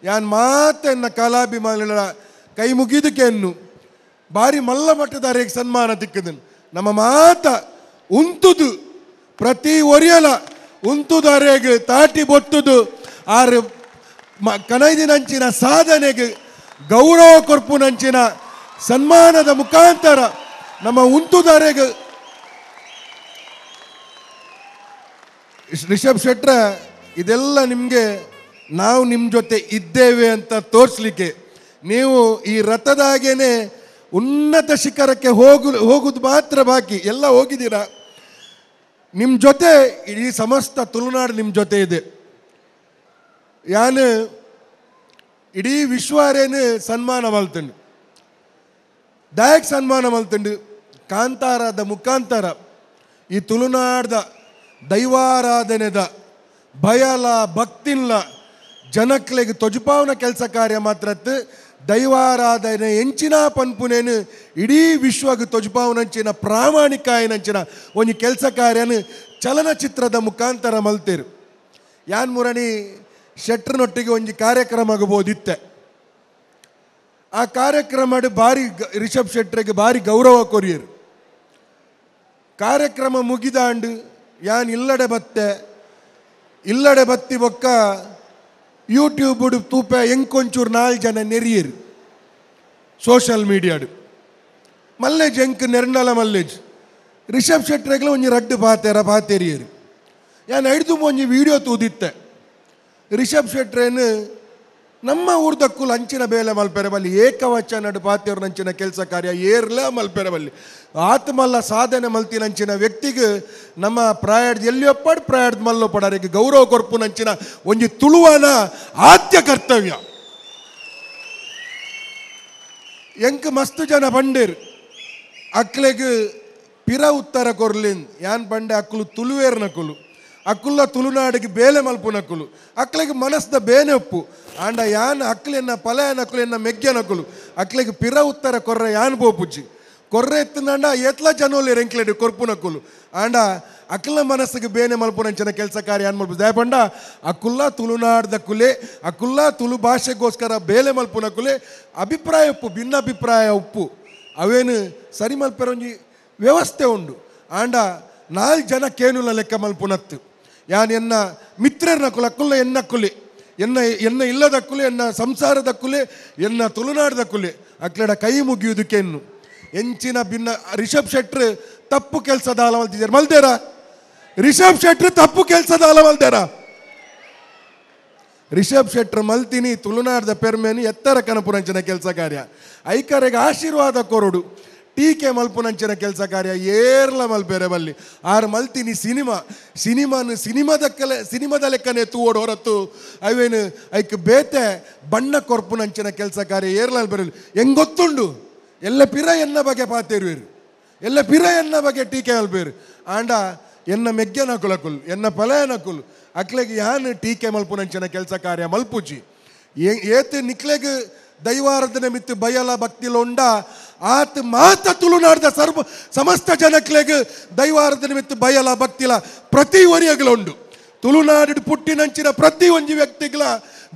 ಯಾನ್ ಮಾತೆನ್ನ ಕಲಾಭಿಮಾನಿಗಳ ಕೈ ಮುಗಿದಕ್ಕೆನ್ನು ಬಾರಿ ಮಲ್ಲ ಮಟ್ಟದಾರಿಗೆ ಸನ್ಮಾನ ತಿಕ್ಕದನು. ನಮ್ಮ ಮಾತ ಉಂತುದು ಪ್ರತಿ ಒರಿಯಲ ಉಂತುದಾರೇಗ್ ತಾಟಿ ಬೊತ್ತುದು ಆರು ಕನೈದಿನಂಚಿನ ಸಾಧನೆಗೆ ಗೌರವ ಕೊರ್ಪುನಂಚಿನ ಸನ್ಮಾನದ ಮುಖಾಂತರ ನಮ್ಮ ಉಂತುದಾರೆಗ್ ರಿಷಬ್ ಶೆಟ್ರ ಇದೆಲ್ಲ ನಿಮಗೆ ನಾವು ನಿಮ್ಮ ಜೊತೆ ಇದ್ದೇವೆ ಅಂತ ತೋರಿಸ್ಲಿಕ್ಕೆ. ನೀವು ಈ ರಥದಾಗೇನೆ ಉನ್ನತ ಶಿಖರಕ್ಕೆ ಹೋಗುದು ಮಾತ್ರ ಬಾಕಿ, ಎಲ್ಲ ಹೋಗಿದ್ದೀರಾ. ನಿಮ್ಮ ಜೊತೆ ಇಡೀ ಸಮಸ್ತ ತುಳುನಾಡು ನಿಮ್ಮ ಜೊತೆ ಇದೆ. ಯಾನು ಇಡೀ ವಿಶ್ವಾರೇನು ಸನ್ಮಾನ ಮಲ್ತುಂಡು, ದಾಯಕ್ ಸನ್ಮಾನ ಮಲ್ತುಂಡು ಕಾಂತಾರದ ಮುಖಾಂತರ ಈ ತುಳುನಾಡ್ದ ದೈವಾರಾಧನೆದ ಭಯಲ ಭಕ್ತಿಲ್ಲ ಜನಕ್ಲೆಗ್ ತೊಜುಪಾವನ ಕೆಲಸ ಕಾರ್ಯ ಮಾತ್ರತ್ತು ದೈವಾರಾಧನೆ ಎಂಚಿನ ಪನ್ಪುನೇನು ಇಡೀ ವಿಶ್ವಗ್ ತೊಜುಪಾವನಂಚಿನ ಪ್ರಾಮಾಣಿಕ ಏನಂಚಿನ ಒಂಜಿ ಕೆಲಸ ಕಾರ್ಯನ ಚಲನಚಿತ್ರದ ಮುಖಾಂತರ ಮಲ್ತೇರು. ಯಾನ್ ಮುರಣಿ ಶೆಟ್ರನೊಟ್ಟಿಗೆ ಒಂಜಿ ಕಾರ್ಯಕ್ರಮ ಆಗಬಹುದಿತ್ತೆ. ಆ ಕಾರ್ಯಕ್ರಮ ಬಾರಿ ರಿಷಬ್ ಶೆಟ್ರಿಗೆ ಬಾರಿ ಗೌರವ ಕೊರಿಯರು. ಕಾರ್ಯಕ್ರಮ ಮುಗಿದಾಂಡು ಯಾನ್ ಇಲ್ಲಡೆ ಬತ್ತೆ, ಇಲ್ಲಡೆ ಬತ್ತಿ ಬೊಕ್ಕ ಯೂಟ್ಯೂಬ್ ತೂಪೆ ಎಂಕೊಂಚೂರು 4 ಜನ ನೆರಿಯರು ಸೋಷಲ್ ಮೀಡಿಯಾಡು. ಮಲ್ಲೇಜ್ ಎಂಕ್ ನೆರ್ನಲ ಮಲ್ಲೇಜ್ ರಿಷಬ್ ಶೆಟ್ರೆಗ್ಲ ಒಂಜಿ ರಡ್ಡು ಪಾತೆರ ಪಾತೆರಿಯರು. ಯಾನ್ ಐಡ್ದು ಒಂಜಿ ವೀಡಿಯೋ ತೂದಿತ್ತೆ. ರಿಷಬ್ ಶೆಟ್ರೇನು ನಮ್ಮ ಊರ್ದಕ್ಕುಲು ಅಂಚಿನ ಬೇಲೆ ಮಲ್ಪೆರೆ ಬಲ್ಲಿ, ಏಕವಚನಡು ಪಾತೆರು ನಂಚಿನ ಕೆಲಸ ಕಾರ್ಯ ಏರ್ಲ ಮಲ್ಪೆರೆ ಬಲ್ಲಿ, ಆತ್ಮಲ್ಲ ಸಾಧನೆ ಮಲ್ತಿನಂಚಿನ ವ್ಯಕ್ತಿಗೆ ನಮ್ಮ ಪ್ರಾಯದ ಎಲ್ಲಿಯೊಪ್ಪಡು ಪ್ರಾಯದ ಮಲ್ಲೊಪ್ಪಡರಿಗೆ ಗೌರವ ಕೊರ್ಪುನಂಚಿನ ಒಂಜಿ ತುಳುವನ ಆದ್ಯ ಕರ್ತವ್ಯ. ಎಂಕ್ ಮಸ್ತ್ ಜನ ಬಂಡೇರು ಅಕ್ಲೆಗ್ ಪಿರ ಉತ್ತರ ಕೊರ್ಲಿನ್. ಯಾನ್ ಬಂಡೆ ಅಕ್ಕಲು ತುಳುವೇರ್ನಕುಲು, ಅಕ್ಕುಲ್ಲ ತುಳುನಾಡಿಗೆ ಬೇಲೆ ಮಲ್ಪುನಕುಲು, ಅಕ್ಲೆಗ್ ಮನಸ್ದ ಬೇನೆ ಒಪ್ಪು. ಆಂಡ ಯಾನ್ ಅಕ್ಲೆನ್ನ ಪಲಯನಕುಲು ಎನ್ನ ಮೆಗ್ಯನಕುಲು ಅಕ್ಲೆಗ್ ಪಿರ ಉತ್ತರ ಕೊರ್ರ ಯಾನ್ ಪೋಪುಜ್ಜಿ. ಕೊರ್ರೆ ಎತ್ತಂಡ ಎತ್ಲ ಜನೋಲಿ ಎಂಕ್ಲೆಡ್ ಕೊರ್ಪುನಕುಲು. ಆಂಡ ಅಕ್ಲ ಮನಸ್ಸಿಗೆ ಬೇನೆ ಮಲ್ಪುನಂಚಿನ ಕೆಲಸ ಕಾರ್ಯ ಯಾನ್ ಮಲ್ಪು ದಯಪಂಡ ಅಕ್ಕುಲ್ಲ ತುಳುನಾಡ್ದ ಕುಲೆ, ಅಕ್ಕುಲ್ಲ ತುಳು ಭಾಷೆಗೋಸ್ಕರ ಬೇಲೆ ಮಲ್ಪುನಕುಲೆ. ಅಭಿಪ್ರಾಯ ಉಪ್ಪು, ಭಿನ್ನಾಭಿಪ್ರಾಯ ಉಪ್ಪು, ಅವೇನು ಸರಿ ಮಲ್ಪೆರೊಂಜಿ ವ್ಯವಸ್ಥೆ ಉಂಡು. ಆಂಡ 4 ಜನ ಕೇನುಲ ಲೆಕ್ಕ ಮಲ್ಪುನತ್ತು. ಯಾನ್ ಎನ್ನ ಮಿತ್ರರ್ನ ಕುಲ ಅಕ್ಕುಲ್ಲ ಎನ್ನ ಕುಲೆ, ಎನ್ನ ಎನ್ನ ಇಲ್ಲದ ಕುಲೆ, ಎನ್ನ ಸಂಸಾರದ ಕುಲೆ, ಎನ್ನ ತುಳುನಾಡದ ಕುಲೆ ಅಕ್ಲೆಡ ಕೈ ಮುಗಿಯುವುದಕ್ಕೆನ್ನು ಎಂಚಿನ ಭಿನ್ನ. ರಿಷಬ್ ಶೆಟ್ರು ತಪ್ಪು ಕೆಲಸದ ಅಲ ಮಲ್ತಿದ್ದಾರೆ ಮಲ್ದೇರ? ರಿಷಬ್ ಶೆಟ್ರು ತಪ್ಪು ಕೆಲಸದ ಅಲ ಮಲ್ದೇರ? ರಿಷಬ್ ಶೆಟ್ರು ಮಲ್ತಿನಿ ತುಳುನಾಡದ ಪೆರ್ಮೇನು ಎತ್ತರ ಕನಪುರಂಚಿನ ಕೆಲಸ ಕಾರ್ಯ, ಐಕರೆಗೆ ಆಶೀರ್ವಾದ ಕೊರಡು, ಟೀಕೆ ಮಲ್ಪುನಂಚಿನ ಕೆಲಸ ಕಾರ್ಯ ಏರ್ಲ ಮಲ್ಪೆರೆ ಬಲ್ಲಿ. ಆರು ಮಲ್ತಿನಿ ಸಿನಿಮಾ ಸಿನಿಮಾನು ಸಿನಿಮಾದ ಕಲೆ ಸಿನಿಮಾದ ಲೆಕ್ಕನೆ ತೂವೋಡು ಹೊರತು ಅವೇನು ಐಕ್ ಬೇತೆ ಬಣ್ಣ ಕೊರ್ಪುನಂಚಿನ ಕೆಲಸ ಕಾರ್ಯ ಏರ್ಲ ಮಲ್ಪೆರೆ. ಹೆಂಗ್ ಗೊತ್ತುಂಡು ಎಲ್ಲ ಪಿರ ಎನ್ನ ಬಗ್ಗೆ ಪಾತೇರುವೇರು, ಎಲ್ಲ ಪಿರ ಎನ್ನ ಬಗ್ಗೆ ಟೀಕೆ ಮಲ್ಪೇರು. ಆಂಡ ಎನ್ನ ಮೆಗ್ಗನ ಕುಲಕುಲು ಎನ್ನ ಪಲಯನ ಕುಲು ಅಕ್ಲೆಗ್ ಯಾನ್ ಟೀಕೆ ಮಲ್ಪುನಂಚಿನ ಕೆಲಸ ಕಾರ್ಯ ಮಲ್ಪುಜಿ. ಏತ್ ನಿಕ್ಲೆಗ್ ದೈವಾರಾಧನೆ ಮಿತ್ತು ಬಯಲ ಭಕ್ತಿಲೊಂಡ ಆತ್ ಮಾತ ತುಳುನಾಡ್ದ ಸರ್ವ ಸಮಸ್ತ ಜನಕ್ಲೆಗ್ ದೈವಾರಾಧನೆ ಮಿತ್ತು ಬಯಲ ಭಕ್ತಿಲ ಪ್ರತಿ ಒರಿಯಗಲುಂಡು. ತುಳುನಾಡು ಪುಟ್ಟಿನಂಚಿನ ಪ್ರತಿ ಒಂಜಿ ವ್ಯಕ್ತಿಗಳ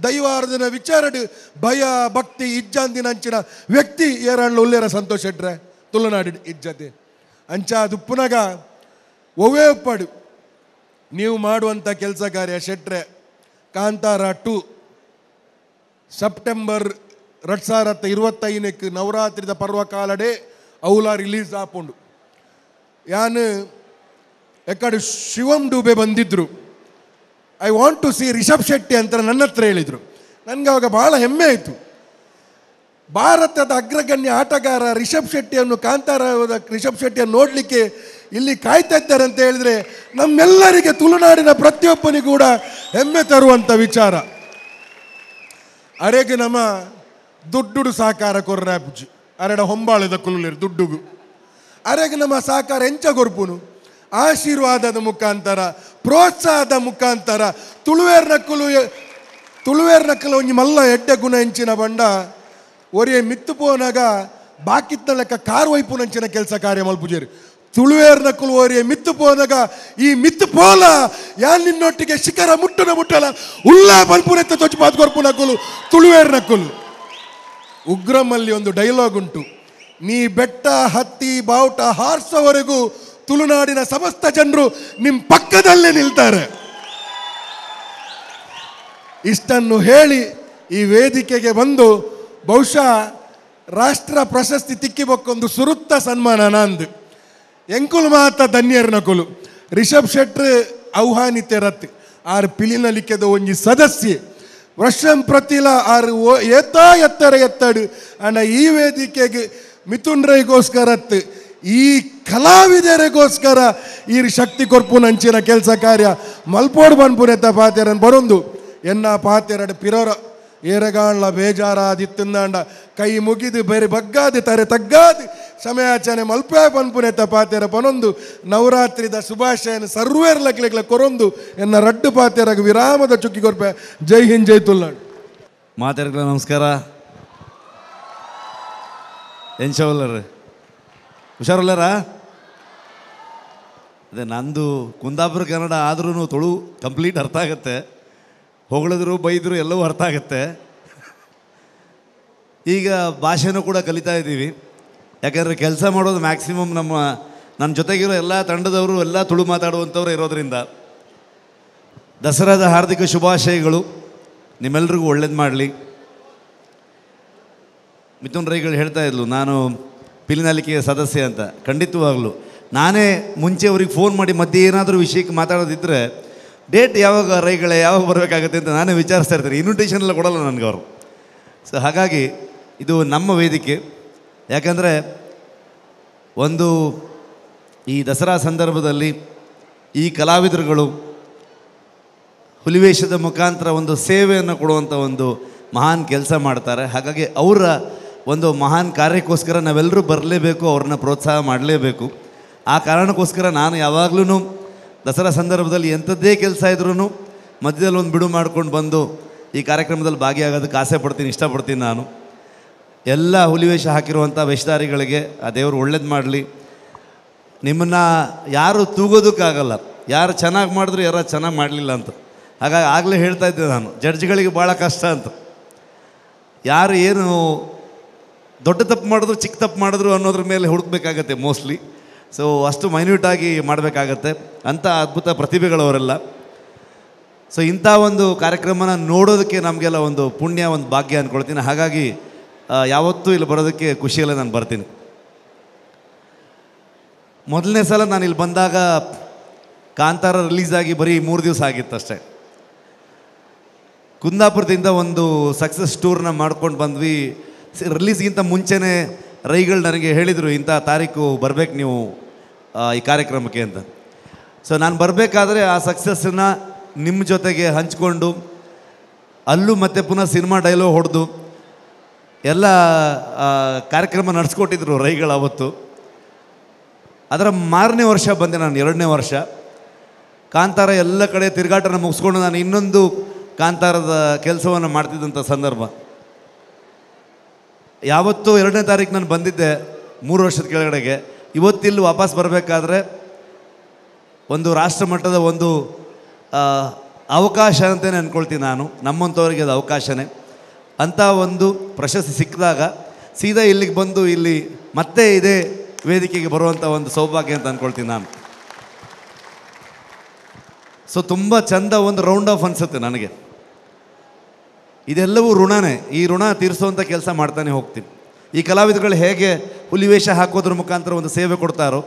ದೈವಾರಾಧನೆ ವಿಚಾರಡು ಭಯ ಭಕ್ತಿ ಇಜ್ಜಾಂದಿನಂಚಿನ ವ್ಯಕ್ತಿ ಏರಾಂಡ್ಲ ಉಲ್ಲೇರ ಸಂತೋಷ ಇಟ್ರೆ ತುಳುನಾಡು ಇಜ್ಜತೆ. ಅಂಚ ದುಪ್ಪುನಗ ಒವೇ ಒಪ್ಪಾಡು ನೀವು ಮಾಡುವಂಥ ಕೆಲಸ ಕಾರ್ಯ ಶೆಟ್ರೆ. ಕಾಂತಾರ 2 ಸೆಪ್ಟೆಂಬರ್ 2025 ನವರಾತ್ರಿದ ಪರ್ವಕಾಲಡೆ ಅವಲ ರಿಲೀಸ್ ಆಪುಂಡು. ಯಾನ್ ಎಕ್ಕಡೆ ಶಿವಂ ಡೂಬೆ ಬಂದಿದ್ರು, I want to see Rishab Shetty ಅಂತ ನನ್ನ ಹತ್ರ ಹೇಳಿದರು. ನನಗೆ ಅವಾಗ ಭಾಳ ಹೆಮ್ಮೆ ಆಯಿತು. ಭಾರತದ ಅಗ್ರಗಣ್ಯ ಆಟಗಾರ ರಿಷಬ್ ಶೆಟ್ಟಿಯನ್ನು, ಕಾಂತಾರ ರಿಷಬ್ ಶೆಟ್ಟಿಯನ್ನು ನೋಡಲಿಕ್ಕೆ ಇಲ್ಲಿ ಕಾಯ್ತಾ ಇದ್ದಾರೆ ಅಂತ ಹೇಳಿದರೆ ನಮ್ಮೆಲ್ಲರಿಗೆ, ತುಳುನಾಡಿನ ಪ್ರತಿಯೊಬ್ಬನಿಗೂ ಕೂಡ ಹೆಮ್ಮೆ ತರುವಂಥ ವಿಚಾರ. ಅರೆಗೆ ನಮ್ಮ ದುಡ್ಡುಡು ಸಹಕಾರ ಕೊರ್ರಾಪುಜಿ ಅರೆಡ ಹೊಂಬಾಳದ ಕುಲ್ಲುಲೇರು ದುಡ್ಡುಗು ಅರೆಗೆ ನಮ್ಮ ಸಹಕಾರ ಎಂಚ ಕೊರ್ಪುನು ಆಶೀರ್ವಾದದ ಮುಖಾಂತರ, ಪ್ರೋತ್ಸಾಹದ ಮುಖಾಂತರ. ತುಳುವೇರ್ನ ಕುಲು ಒಂಜಿ ಮಲ್ಲ ಎಡ್ಡೆ ಗುಣ ಎಂಚಿನ ಬಂಡ ಒರಿಯೆ ಮಿತ್ತು ಪೋನಾಗ ಬಾಕಿತ್ತ ಲೆಕ್ಕ ಕಾರ್ ವೈಪುನಂಚಿನ ಕೆಲಸ ಕಾರ್ಯ ಮಲ್ಪುಜೇರಿ. ತುಳುವೇರ್ನ ಕುಲು ಒರಿಯೆ ಮಿತ್ತು ಪೋನಾಗ ಈ ಮಿತ್ತು ಪೋಲ ಯಾನ್ ನಿನ್ನೊಟ್ಟಿಗೆ ಶಿಖರ ಮುಟ್ಟುನ ಮುಟ್ಟಲ ಉಲ್ಲ ಮಲ್ಪುನೆತ್ತ ತೊಚ್ಚು ಬಾತ್ ಕೊರ್ಪುನ ಕುಲು ತುಳುವೇರ್ನ ಕುಲು. ಉಗ್ರಮಲ್ಲಿ ಒಂದು ಡೈಲಾಗ್ ಉಂಟು, ನೀ ಬೆಟ್ಟ ಹತ್ತಿ ಬಾವುಟ ಹಾರಿಸೋವರೆಗೂ ತುಳುನಾಡಿನ ಸಮಸ್ತ ಜನರು ನಿಮ್ಮ ಪಕ್ಕದಲ್ಲೇ ನಿಲ್ತಾರೆ. ಇಷ್ಟನ್ನು ಹೇಳಿ ಈ ವೇದಿಕೆಗೆ ಬಂದು ಬಹುಶಃ ರಾಷ್ಟ್ರ ಪ್ರಶಸ್ತಿ ತಿಕ್ಕಿಬೊಕ್ಕೊಂದು ಸುರುತ್ತ ಸನ್ಮಾನ ನಂದು ಎಂಕುಲು ಮಾತ ಧನ್ಯರ್ನ ಕುಲು. ರಿಷಬ್ ಶೆಟ್ರ್ ಆಹ್ವಾನಿತೆರತ್ ಆರ್ ಪಿಲಿನಲಿಕೆದ ಒಂಜಿ ಸದಸ್ಯೆ ವರ್ಷಂ ಪ್ರತಿಲ ಆರ್ ಏತಾ ಎತ್ತರ ಎತ್ತಡು ಅಣ್ಣ ಈ ವೇದಿಕೆಗೆ ಮಿಥುನ್ ರೈಗೋಸ್ಕರತ್ ಈ ಕಲಾವಿದರಿಗೋಸ್ಕರ ಈ ಶಕ್ತಿ ಕೊರ್ಪುನಂಚಿನ ಕೆಲಸ ಕಾರ್ಯ ಮಲ್ಪೋಡು ಬನ್ಪುನೆತ್ತ ಪಾತೆರನ್ ಬರೊಂದು ಎನ್ನ ಪಾತೆರಡು ಪಿರೋರ ಏರಗಾಂಡ್ಲ ಬೇಜಾರಾದಿತ್ತಂದಾಂಡ ಕೈ ಮುಗಿದು ಬೇರೆ ಬಗ್ಗಾದಿ ತರೆ ತಗ್ಗಾದಿ ಸಮಯಾಚನೆ ಮಲ್ಪೆ ಪನ್ಪುನೆತ್ತ ಪಾತೆರ ಪನೊಂದು ನವರಾತ್ರಿದ ಶುಭಾಶಯನ ಸರ್ವೇರ್ ಲಕ್ಲೆಗ್ಲ ಕೊರೊಂದು ಎನ್ನ ರಡ್ಡು ಪಾತೆರಗ ವಿರಾಮದ ಚುಕ್ಕಿ ಕೊರ್ಪೆ. ಜೈ ಹಿಂದ್, ಜೈ ತುಲ್ನಾಡು. ಮಾತೆರಗ್ಲ ನಮಸ್ಕಾರ. ಎಂಚವಲ್ಲರ್ ಹುಷಾರಲ್ಲರಾ? ಅದೇ ನಂದು ಕುಂದಾಪುರ ಕನ್ನಡ ಆದ್ರೂ ತುಳು ಕಂಪ್ಲೀಟ್ ಅರ್ಥ ಆಗುತ್ತೆ. ಹೊಗಳಿದ್ರು ಬೈದರು ಎಲ್ಲವೂ ಅರ್ಥ ಆಗುತ್ತೆ. ಈಗ ಭಾಷೆನೂ ಕೂಡ ಕಲಿತಾ ಇದ್ದೀವಿ. ಯಾಕಂದರೆ ಕೆಲಸ ಮಾಡೋದು ಮ್ಯಾಕ್ಸಿಮಮ್ ನನ್ನ ಜೊತೆಗಿರೋ ಎಲ್ಲ ತಂಡದವರು ಎಲ್ಲ ತುಳು ಮಾತಾಡುವಂಥವ್ರು ಇರೋದರಿಂದ. ದಸರಾದ ಹಾರ್ದಿಕ ಶುಭಾಶಯಗಳು, ನಿಮ್ಮೆಲ್ರಿಗೂ ಒಳ್ಳೇದು ಮಾಡಲಿ. ಮಿಥುನ್ ರೈಗಳು ಹೇಳ್ತಾ ಇದ್ಲು ನಾನು ಪಿಲಿನಲಿಕೆಯ ಸದಸ್ಯ ಅಂತ. ಖಂಡಿತವಾಗ್ಲೂ ನಾನೇ ಮುಂಚೆ ಅವ್ರಿಗೆ ಫೋನ್ ಮಾಡಿ ಮಧ್ಯೆ ಏನಾದರೂ ವಿಷಯಕ್ಕೆ ಮಾತಾಡೋದಿದ್ದರೆ ಡೇಟ್ ಯಾವಾಗ ರೈಗಳೇ ಯಾವಾಗ ಬರಬೇಕಾಗತ್ತೆ ಅಂತ ನಾನೇ ವಿಚಾರಿಸ್ತಾ ಇರ್ತೀನಿ. ಇನ್ವಿಟೇಷನ್ ಎಲ್ಲ ಕೊಡೋಲ್ಲ ನನಗೆ ಅವರು. ಸೊ ಹಾಗಾಗಿ ಇದು ನಮ್ಮ ವೇದಿಕೆ. ಯಾಕಂದರೆ ಒಂದು ಈ ದಸರಾ ಸಂದರ್ಭದಲ್ಲಿ ಈ ಕಲಾವಿದರುಗಳು ಹುಲಿವೇಷದ ಮುಖಾಂತರ ಒಂದು ಸೇವೆಯನ್ನು ಕೊಡುವಂಥ ಒಂದು ಮಹಾನ್ ಕೆಲಸ ಮಾಡ್ತಾರೆ. ಹಾಗಾಗಿ ಅವರ ಒಂದು ಮಹಾನ್ ಕಾರ್ಯಕ್ಕೋಸ್ಕರ ನಾವೆಲ್ಲರೂ ಬರಲೇಬೇಕು, ಅವ್ರನ್ನ ಪ್ರೋತ್ಸಾಹ ಮಾಡಲೇಬೇಕು. ಆ ಕಾರಣಕ್ಕೋಸ್ಕರ ನಾನು ಯಾವಾಗಲೂ ದಸರಾ ಸಂದರ್ಭದಲ್ಲಿ ಎಂಥದ್ದೇ ಕೆಲಸ ಇದ್ರೂ ಮಧ್ಯದಲ್ಲಿ ಒಂದು ಬಿಡು ಮಾಡ್ಕೊಂಡು ಬಂದು ಈ ಕಾರ್ಯಕ್ರಮದಲ್ಲಿ ಭಾಗಿಯಾಗೋದಕ್ಕೆ ಆಸೆ ಪಡ್ತೀನಿ, ಇಷ್ಟಪಡ್ತೀನಿ ನಾನು. ಎಲ್ಲ ಹುಲಿವೇಷ ಹಾಕಿರುವಂಥ ವೇಷಧಾರಿಗಳಿಗೆ ಆ ದೇವರು ಒಳ್ಳೇದು ಮಾಡಲಿ. ನಿಮ್ಮನ್ನು ಯಾರೂ ತೂಗೋದಕ್ಕಾಗಲ್ಲ, ಯಾರು ಚೆನ್ನಾಗಿ ಮಾಡಿದ್ರು ಯಾರು ಚೆನ್ನಾಗಿ ಮಾಡಲಿಲ್ಲ ಅಂತ. ಹಾಗಾಗಿ ಆಗಲೇ ಹೇಳ್ತಾ ಇದ್ದೆ ನಾನು, ಜಡ್ಜ್ಗಳಿಗೆ ಭಾಳ ಕಷ್ಟ ಅಂತ. ಯಾರು ಏನು ದೊಡ್ಡ ತಪ್ಪು ಮಾಡಿದ್ರು ಚಿಕ್ಕ ತಪ್ಪು ಮಾಡಿದ್ರು ಅನ್ನೋದ್ರ ಮೇಲೆ ಹುಡುಕ್ಬೇಕಾಗತ್ತೆ ಮೋಸ್ಟ್ಲಿ. ಸೊ ಅಷ್ಟು ಮೈನ್ಯೂಟಾಗಿ ಮಾಡಬೇಕಾಗತ್ತೆ. ಅಂಥ ಅದ್ಭುತ ಪ್ರತಿಭೆಗಳವರೆಲ್ಲ. ಸೊ ಇಂಥ ಒಂದು ಕಾರ್ಯಕ್ರಮನ ನೋಡೋದಕ್ಕೆ ನಮಗೆಲ್ಲ ಒಂದು ಪುಣ್ಯ, ಒಂದು ಭಾಗ್ಯ ಅಂದ್ಕೊಳ್ತೀನಿ. ಹಾಗಾಗಿ ಯಾವತ್ತೂ ಇಲ್ಲಿ ಬರೋದಕ್ಕೆ ಖುಷಿಯಲ್ಲೇ ನಾನು ಬರ್ತೀನಿ. ಮೊದಲನೇ ಸಲ ನಾನು ಇಲ್ಲಿ ಬಂದಾಗ ಕಾಂತಾರ ರಿಲೀಸಾಗಿ ಬರೀ 3 ದಿವಸ ಆಗಿತ್ತಷ್ಟೇ. ಕುಂದಾಪುರದಿಂದ ಒಂದು ಸಕ್ಸಸ್ ಟೂರ್ನ ಮಾಡ್ಕೊಂಡು ಬಂದ್ವಿ. ರಿಲೀಸ್ಗಿಂತ ಮುಂಚೆನೇ ರೈಗಳು ನನಗೆ ಹೇಳಿದರು, ಇಂಥ ತಾರೀಕು ಬರಬೇಕು ನೀವು ಈ ಕಾರ್ಯಕ್ರಮಕ್ಕೆ ಅಂತ. ಸೊ ನಾನು ಬರಬೇಕಾದ್ರೆ ಆ ಸಕ್ಸಸ್ಸನ್ನು ನಿಮ್ಮ ಜೊತೆಗೆ ಹಂಚ್ಕೊಂಡು ಅಲ್ಲೂ ಮತ್ತೆ ಪುನಃ ಸಿನಿಮಾ ಡೈಲಾಗ್ ಹೊಡೆದು ಎಲ್ಲ ಕಾರ್ಯಕ್ರಮ ನಡೆಸ್ಕೊಟ್ಟಿದ್ರು ರೈಗಳು ಅವತ್ತು. ಅದರ ಮಾರನೇ ವರ್ಷ ಬಂದೆ ನಾನು, 2ನೇ ವರ್ಷ. ಕಾಂತಾರ ಎಲ್ಲ ಕಡೆ ತಿರುಗಾಟನ ಮುಗಿಸ್ಕೊಂಡು ನಾನು ಇನ್ನೊಂದು ಕಾಂತಾರದ ಕೆಲಸವನ್ನು ಮಾಡ್ತಿದ್ದಂಥ ಸಂದರ್ಭ. ಯಾವತ್ತೂ 2ನೇ ತಾರೀಕು ನಾನು ಬಂದಿದ್ದೆ 3 ವರ್ಷದ ಕೆಳಗಡೆಗೆ. ಇವತ್ತಿಲ್ಲಿ ವಾಪಸ್ ಬರಬೇಕಾದ್ರೆ ಒಂದು ರಾಷ್ಟ್ರ ಮಟ್ಟದ ಒಂದು ಅವಕಾಶ ಅಂತಲೇ ಅಂದ್ಕೊಳ್ತೀನಿ ನಾನು. ನಮ್ಮಂಥವ್ರಿಗೆ ಅದು ಅವಕಾಶನೇ. ಅಂಥ ಒಂದು ಪ್ರಶಸ್ತಿ ಸಿಕ್ಕಿದಾಗ ಸೀದಾ ಇಲ್ಲಿಗೆ ಬಂದು ಇಲ್ಲಿ ಮತ್ತೆ ಇದೇ ವೇದಿಕೆಗೆ ಬರುವಂಥ ಒಂದು ಸೌಭಾಗ್ಯ ಅಂತ ಅಂದ್ಕೊಳ್ತೀನಿ ನಾನು. ಸೊ ತುಂಬ ಚಂದ ಒಂದು ರೌಂಡ್ ಆಫ್ ಅನಿಸುತ್ತೆ ನನಗೆ. ಇದೆಲ್ಲವೂ ಋಣನೇ. ಈ ಋಣ ತೀರಿಸುವಂಥ ಕೆಲಸ ಮಾಡ್ತಾನೆ ಹೋಗ್ತೀನಿ. ಈ ಕಲಾವಿದರುಗಳು ಹೇಗೆ ಹುಲಿವೇಷ ಹಾಕೋದ್ರ ಮುಖಾಂತರ ಒಂದು ಸೇವೆ ಕೊಡ್ತಾರೋ,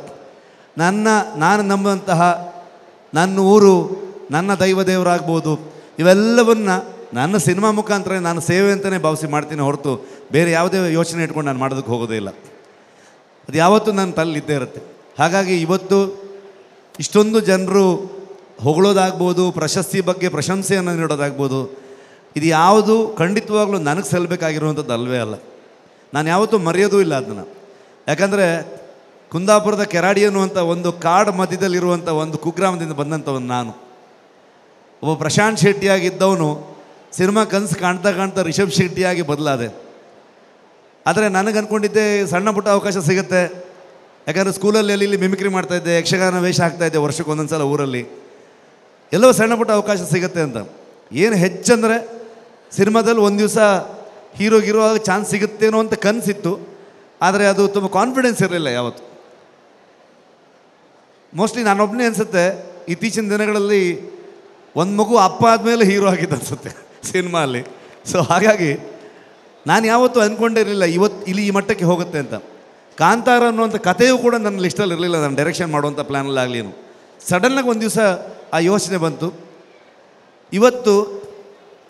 ನಾನು ನಂಬುವಂತಹ ನನ್ನ ಊರು, ನನ್ನ ದೈವ ದೇವರಾಗ್ಬೋದು, ಇವೆಲ್ಲವನ್ನು ನನ್ನ ಸಿನಿಮಾ ಮುಖಾಂತರ ನಾನು ಸೇವೆ ಅಂತಲೇ ಭಾವಿಸಿ ಮಾಡ್ತೀನಿ ಹೊರತು ಬೇರೆ ಯಾವುದೇ ಯೋಚನೆ ಇಟ್ಕೊಂಡು ನಾನು ಮಾಡೋದಕ್ಕೆ ಹೋಗೋದೇ ಇಲ್ಲ. ಅದು ಯಾವತ್ತೂ ನನ್ನ ತಲೆಯಲ್ಲಿದ್ದೇ ಇರುತ್ತೆ. ಹಾಗಾಗಿ ಇವತ್ತು ಇಷ್ಟೊಂದು ಜನರು ಹೊಗಳೋದಾಗ್ಬೋದು, ಪ್ರಶಸ್ತಿ ಬಗ್ಗೆ ಪ್ರಶಂಸೆಯನ್ನು ನೀಡೋದಾಗ್ಬೋದು, ಇದು ಯಾವುದು ಖಂಡಿತವಾಗ್ಲೂ ನನಗೆ ಸಲ್ಲಬೇಕಾಗಿರುವಂಥದ್ದು ಅಲ್ವೇ ಅಲ್ಲ. ನಾನು ಯಾವತ್ತೂ ಮರೆಯೋದೂ ಇಲ್ಲ ಅದನ್ನು. ಯಾಕಂದರೆ ಕುಂದಾಪುರದ ಕೆರಾಡಿ ಅನ್ನುವಂಥ ಒಂದು ಕಾಡು ಮಧ್ಯದಲ್ಲಿರುವಂಥ ಒಂದು ಕುಗ್ರಾಮದಿಂದ ಬಂದಂಥವನು ನಾನು. ಒಬ್ಬ ಪ್ರಶಾಂತ್ ಶೆಟ್ಟಿಯಾಗಿದ್ದವನು ಸಿನಿಮಾ ಕನಸು ಕಾಣ್ತಾ ಕಾಣ್ತಾ ರಿಷಬ್ ಶೆಟ್ಟಿಯಾಗಿ ಬದಲಾದೆ. ಆದರೆ ನನಗೆ ಅಂದ್ಕೊಂಡಿದ್ದೆ ಸಣ್ಣ ಪುಟ್ಟ ಅವಕಾಶ ಸಿಗುತ್ತೆ, ಯಾಕಂದರೆ ಸ್ಕೂಲಲ್ಲಿ ಅಲ್ಲಿ ಇಲ್ಲಿ ಮಿಮಿಕ್ರಿ ಮಾಡ್ತಾಯಿದ್ದೆ, ಯಕ್ಷಗಾನ ವೇಷ ಹಾಕ್ತಾಯಿದ್ದೆ ವರ್ಷಕ್ಕೆ ಒಂದೊಂದು ಸಲ ಊರಲ್ಲಿ, ಎಲ್ಲೋ ಸಣ್ಣ ಪುಟ್ಟ ಅವಕಾಶ ಸಿಗುತ್ತೆ ಅಂತ. ಏನು ಹೆಚ್ಚಂದರೆ ಸಿನಿಮಾದಲ್ಲಿ ಒಂದು ದಿವಸ ಹೀರೋಗಿರುವಾಗ ಚಾನ್ಸ್ ಸಿಗುತ್ತೇನೋ ಅಂತ ಕನಸಿತ್ತು. ಆದರೆ ಅದು ತುಂಬ ಕಾನ್ಫಿಡೆನ್ಸ್ ಇರಲಿಲ್ಲ ಯಾವತ್ತು. ಮೋಸ್ಟ್ಲಿ ನಾನೊಬ್ಬನೇ ಅನಿಸುತ್ತೆ ಇತ್ತೀಚಿನ ದಿನಗಳಲ್ಲಿ ಒಂದು ಮಗು ಅಪ್ಪ ಆದಮೇಲೆ ಹೀರೋ ಆಗಿದ್ದು ಅನಿಸುತ್ತೆ ಸಿನಿಮಾ ಅಲ್ಲಿ. ಸೊ ಹಾಗಾಗಿ ನಾನು ಯಾವತ್ತೂ ಅಂದ್ಕೊಂಡಿರಲಿಲ್ಲ ಇವತ್ತು ಇಲ್ಲಿ ಈ ಮಟ್ಟಕ್ಕೆ ಹೋಗುತ್ತೆ ಅಂತ. ಕಾಂತಾರ ಅನ್ನುವಂಥ ಕಥೆಯೂ ಕೂಡ ನನ್ನ ಲಿಸ್ಟಲ್ಲಿ ಇರಲಿಲ್ಲ, ನಾನು ಡೈರೆಕ್ಷನ್ ಮಾಡುವಂಥ ಪ್ಲ್ಯಾನಲ್ಲಾಗಲಿ. ಸಡನ್ನಾಗಿ ಒಂದು ದಿವಸ ಆ ಯೋಚನೆ ಬಂತು. ಇವತ್ತು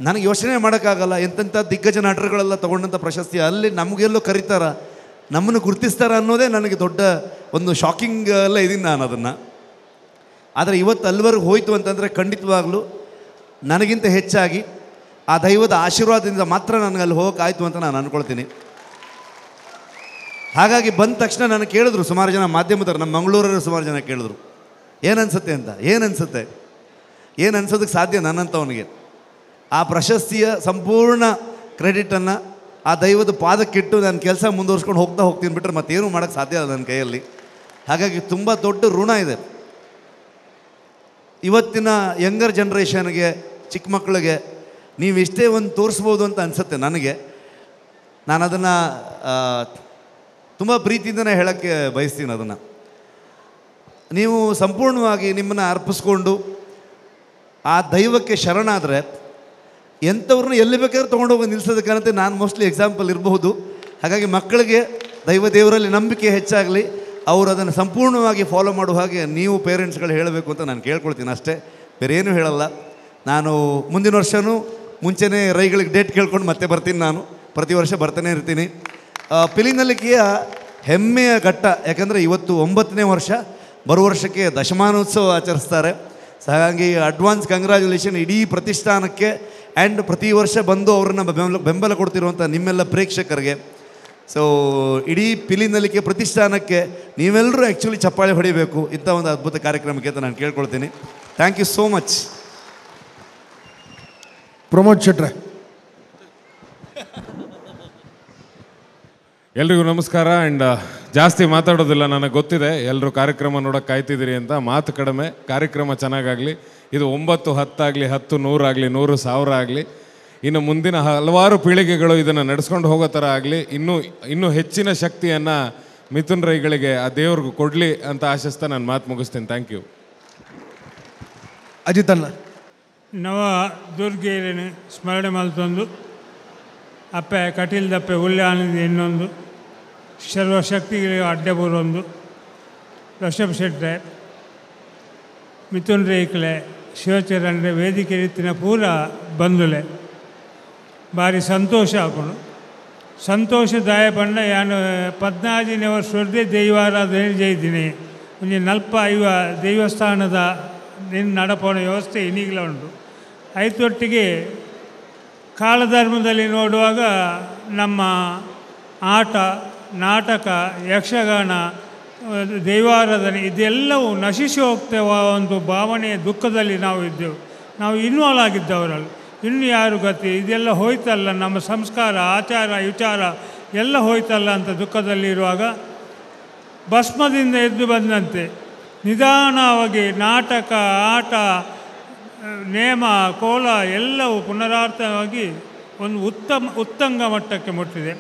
ನನಗೆ ಯೋಚನೆ ಮಾಡೋಕ್ಕಾಗಲ್ಲ, ಎಂತೆಂಥ ದಿಗ್ಗಜ ನಟರುಗಳೆಲ್ಲ ತೊಗೊಂಡಂಥ ಪ್ರಶಸ್ತಿ ಅಲ್ಲಿ ನಮಗೆಲ್ಲೋ ಕರೀತಾರ, ನಮ್ಮನ್ನು ಗುರುತಿಸ್ತಾರ ಅನ್ನೋದೇ ನನಗೆ ದೊಡ್ಡ ಒಂದು ಶಾಕಿಂಗ್ ಎಲ್ಲ ಇದ್ದೀನಿ ನಾನು ಅದನ್ನು. ಆದರೆ ಇವತ್ತು ಅಲ್ಲಿವರೆಗೆ ಹೋಯಿತು ಅಂತಂದರೆ ಖಂಡಿತವಾಗ್ಲೂ ನನಗಿಂತ ಹೆಚ್ಚಾಗಿ ಆ ದೈವದ ಆಶೀರ್ವಾದದಿಂದ ಮಾತ್ರ ನನಗೆ ಅಲ್ಲಿ ಹೋಗೋಕ್ಕಾಯಿತು ಅಂತ ನಾನು ಅಂದ್ಕೊಳ್ತೀನಿ. ಹಾಗಾಗಿ ಬಂದ ತಕ್ಷಣ ನನಗೆ ಕೇಳಿದ್ರು ಸುಮಾರು ಜನ ಮಾಧ್ಯಮದವರು, ನಮ್ಮ ಮಂಗಳೂರವರು ಸುಮಾರು ಜನ ಕೇಳಿದ್ರು ಏನನ್ಸುತ್ತೆ ಅಂತ. ಏನನ್ಸುತ್ತೆ, ಏನು ಅನ್ಸೋದಕ್ಕೆ ಸಾಧ್ಯ ನನ್ನಂಥವನಿಗೆ? ಆ ಪ್ರಶಸ್ತಿಯ ಸಂಪೂರ್ಣ ಕ್ರೆಡಿಟನ್ನು ಆ ದೈವದ ಪಾದಕ್ಕಿಟ್ಟು ನಾನು ಕೆಲಸ ಮುಂದುವರ್ಸ್ಕೊಂಡು ಹೋಗ್ತಾ ಹೋಗ್ತೀನಿ ಬಿಟ್ಟರೆ ಮತ್ತೇನೂ ಮಾಡೋಕ್ಕೆ ಸಾಧ್ಯ ಇಲ್ಲ ನನ್ನ ಕೈಯಲ್ಲಿ. ಹಾಗಾಗಿ ತುಂಬ ದೊಡ್ಡ ಋಣ ಇದೆ ಇವತ್ತಿನ ಯಂಗರ್ ಜನ್ರೇಷನ್ಗೆ, ಚಿಕ್ಕ ಮಕ್ಕಳಿಗೆ. ನೀವು ಇಷ್ಟೇ ಒಂದು ತೋರಿಸ್ಬೋದು ಅಂತ ಅನಿಸುತ್ತೆ ನನಗೆ. ನಾನು ಅದನ್ನು ತುಂಬ ಪ್ರೀತಿಯಿಂದನೇ ಹೇಳೋಕ್ಕೆ ಬಯಸ್ತೀನಿ. ಅದನ್ನು ನೀವು ಸಂಪೂರ್ಣವಾಗಿ ನಿಮ್ಮನ್ನು ಅರ್ಪಿಸ್ಕೊಂಡು ಆ ದೈವಕ್ಕೆ ಶರಣಾದರೆ ಎಂಥವ್ರನ್ನ ಎಲ್ಲಿ ಬೇಕಾದ್ರೂ ತೊಗೊಂಡೋಗಿ ನಿಲ್ಲಿಸೋದಕ್ಕಂತೆ ನಾನು ಮೋಸ್ಟ್ಲಿ ಎಕ್ಸಾಂಪಲ್ ಇರಬಹುದು. ಹಾಗಾಗಿ ಮಕ್ಕಳಿಗೆ ದೈವ ದೇವರಲ್ಲಿ ನಂಬಿಕೆ ಹೆಚ್ಚಾಗಲಿ, ಅವರು ಅದನ್ನು ಸಂಪೂರ್ಣವಾಗಿ ಫಾಲೋ ಮಾಡುವ ಹಾಗೆ ನೀವು ಪೇರೆಂಟ್ಸ್ಗಳು ಹೇಳಬೇಕು ಅಂತ ನಾನು ಕೇಳ್ಕೊಳ್ತೀನಿ ಅಷ್ಟೇ, ಬೇರೆ ಏನೂ ಹೇಳಲ್ಲ. ನಾನು ಮುಂದಿನ ವರ್ಷವೂ ಮುಂಚೆನೇ ರೈಗಳಿಗೆ ಡೇಟ್ ಕೇಳ್ಕೊಂಡು ಮತ್ತೆ ಬರ್ತೀನಿ. ನಾನು ಪ್ರತಿ ವರ್ಷ ಬರ್ತಾನೆ ಇರ್ತೀನಿ. ಪಿಲಿನಲಿಕೆಯ ಹೆಮ್ಮೆಯ ಘಟ್ಟ, ಯಾಕಂದರೆ ಇವತ್ತು 9ನೇ ವರ್ಷ, ಬರುವ ವರ್ಷಕ್ಕೆ ದಶಮಾನೋತ್ಸವ ಆಚರಿಸ್ತಾರೆ. ಸೊ ಹಾಗಾಗಿ ಅಡ್ವಾನ್ಸ್ ಕಂಗ್ರ್ಯಾಚುಲೇಷನ್ ಇಡೀ ಪ್ರತಿಷ್ಠಾನಕ್ಕೆ ಆ್ಯಂಡ್ ಪ್ರತಿ ವರ್ಷ ಬಂದು ಅವ್ರನ್ನ ಬೆಂಬಲ ಕೊಡ್ತಿರುವಂಥ ನಿಮ್ಮೆಲ್ಲ ಪ್ರೇಕ್ಷಕರಿಗೆ. ಸೊ ಇಡೀ ಪಿಲಿನಲಿಕೆ ಪ್ರತಿಷ್ಠಾನಕ್ಕೆ ನೀವೆಲ್ಲರೂ ಆ್ಯಕ್ಚುಲಿ ಚಪ್ಪಾಳೆ ಹೊಡಿಬೇಕು ಇಂಥ ಒಂದು ಅದ್ಭುತ ಕಾರ್ಯಕ್ರಮಕ್ಕೆ ಅಂತ ನಾನು ಕೇಳ್ಕೊಳ್ತೀನಿ. Thank you so much. Pramod ಶೆಟ್ರೆ. ಎಲ್ರಿಗೂ ನಮಸ್ಕಾರ. ಆ್ಯಂಡ್ ಜಾಸ್ತಿ ಮಾತಾಡೋದಿಲ್ಲ, ನನಗೆ ಗೊತ್ತಿದೆ ಎಲ್ಲರೂ ಕಾರ್ಯಕ್ರಮ ನೋಡೋಕ್ಕೆ ಕಾಯ್ತಿದ್ದೀರಿ ಅಂತ. ಮಾತು ಕಡಿಮೆ, ಕಾರ್ಯಕ್ರಮ ಚೆನ್ನಾಗಾಗಲಿ. ಇದು 9 10 ಆಗಲಿ, 10 100 ಆಗಲಿ, 100 1000 ಆಗಲಿ, ಇನ್ನು ಮುಂದಿನ ಹಲವಾರು ಪೀಳಿಗೆಗಳು ಇದನ್ನು ನಡೆಸ್ಕೊಂಡು ಹೋಗೋ ಥರ ಆಗಲಿ. ಇನ್ನೂ ಹೆಚ್ಚಿನ ಶಕ್ತಿಯನ್ನು ಮಿಥುನ್ ರೈಗಳಿಗೆ ಆ ದೇವ್ರಿಗೂ ಕೊಡಲಿ ಅಂತ ಆಶಿಸ್ತಾ ನಾನು ಮಾತು ಮುಗಿಸ್ತೀನಿ. Thank you. Ajit ಅಣ್ಣ. ನವ ದುರ್ಗೆಯರನ್ನು ಸ್ಮರಣೆ ಮಲ್ತೊಂದು ಅಪ್ಪೆ ಕಟೀಲ್ದಪ್ಪೆ ಉಲ್ಲಾನಂದ ಇನ್ನೊಂದು ಸರ್ವಶಕ್ತಿಗಳಿಗೆ ಅಡ್ಡೆ ಬರೋಂದು ಋಷಭ್ ಶೆಟ್ಟೆ ಮಿಥುನ್ ರೇಕ್ಲೆ ಶಿವಚರಣ್ರೆ ವೇದಿಕೆ ರೀತಿನ ಪೂರ ಬಂದುಲೆ ಭಾರಿ ಸಂತೋಷ ಆಪುಂಡು. ಸಂತೋಷದಾಯ ಪಂಡ ಯಾನು 14ನೇ ವರ್ಷದ ದೈವಾರಾಧನೆ ಜೈದಿನಿ ಒಂಜಿ 45 ದೇವಸ್ಥಾನದ ನಿನ್ನ ನಡಪೋಣ ವ್ಯವಸ್ಥೆ ಇನ್ನೀಗಲ ಉಂಟು. ಐತೊಟ್ಟಿಗೆ ಕಾಲಧರ್ಮದಲ್ಲಿ ನೋಡುವಾಗ ನಮ್ಮ ಆಟ, ನಾಟಕ, ಯಕ್ಷಗಾನ, ದೈವಾರಾಧನೆ ಇದೆಲ್ಲವೂ ನಶಿಸಿ ಹೋಗ್ತೇವ ಒಂದು ಭಾವನೆಯ ದುಃಖದಲ್ಲಿ ನಾವು ಇದ್ದೆವು. ನಾವು ಇನ್ವಾಲ್ವ್ ಆಗಿದ್ದವರಲ್ಲ, ಇನ್ನು ಯಾರು ಗತಿ, ಇದೆಲ್ಲ ಹೋಯ್ತಲ್ಲ, ನಮ್ಮ ಸಂಸ್ಕಾರ, ಆಚಾರ ವಿಚಾರ ಎಲ್ಲ ಹೋಯ್ತಲ್ಲ ಅಂತ ದುಃಖದಲ್ಲಿರುವಾಗ ಭಸ್ಮದಿಂದ ಎದ್ದು ಬಂದಂತೆ ನಿಧಾನವಾಗಿ ನಾಟಕ, ಆಟ, ನೇಮ, ಕೋಲ ಎಲ್ಲವೂ ಪುನರಾರ್ಥವಾಗಿ ಒಂದು ಉತ್ತಂಗ ಮಟ್ಟಕ್ಕೆ ಮುಟ್ಟಿದೆ.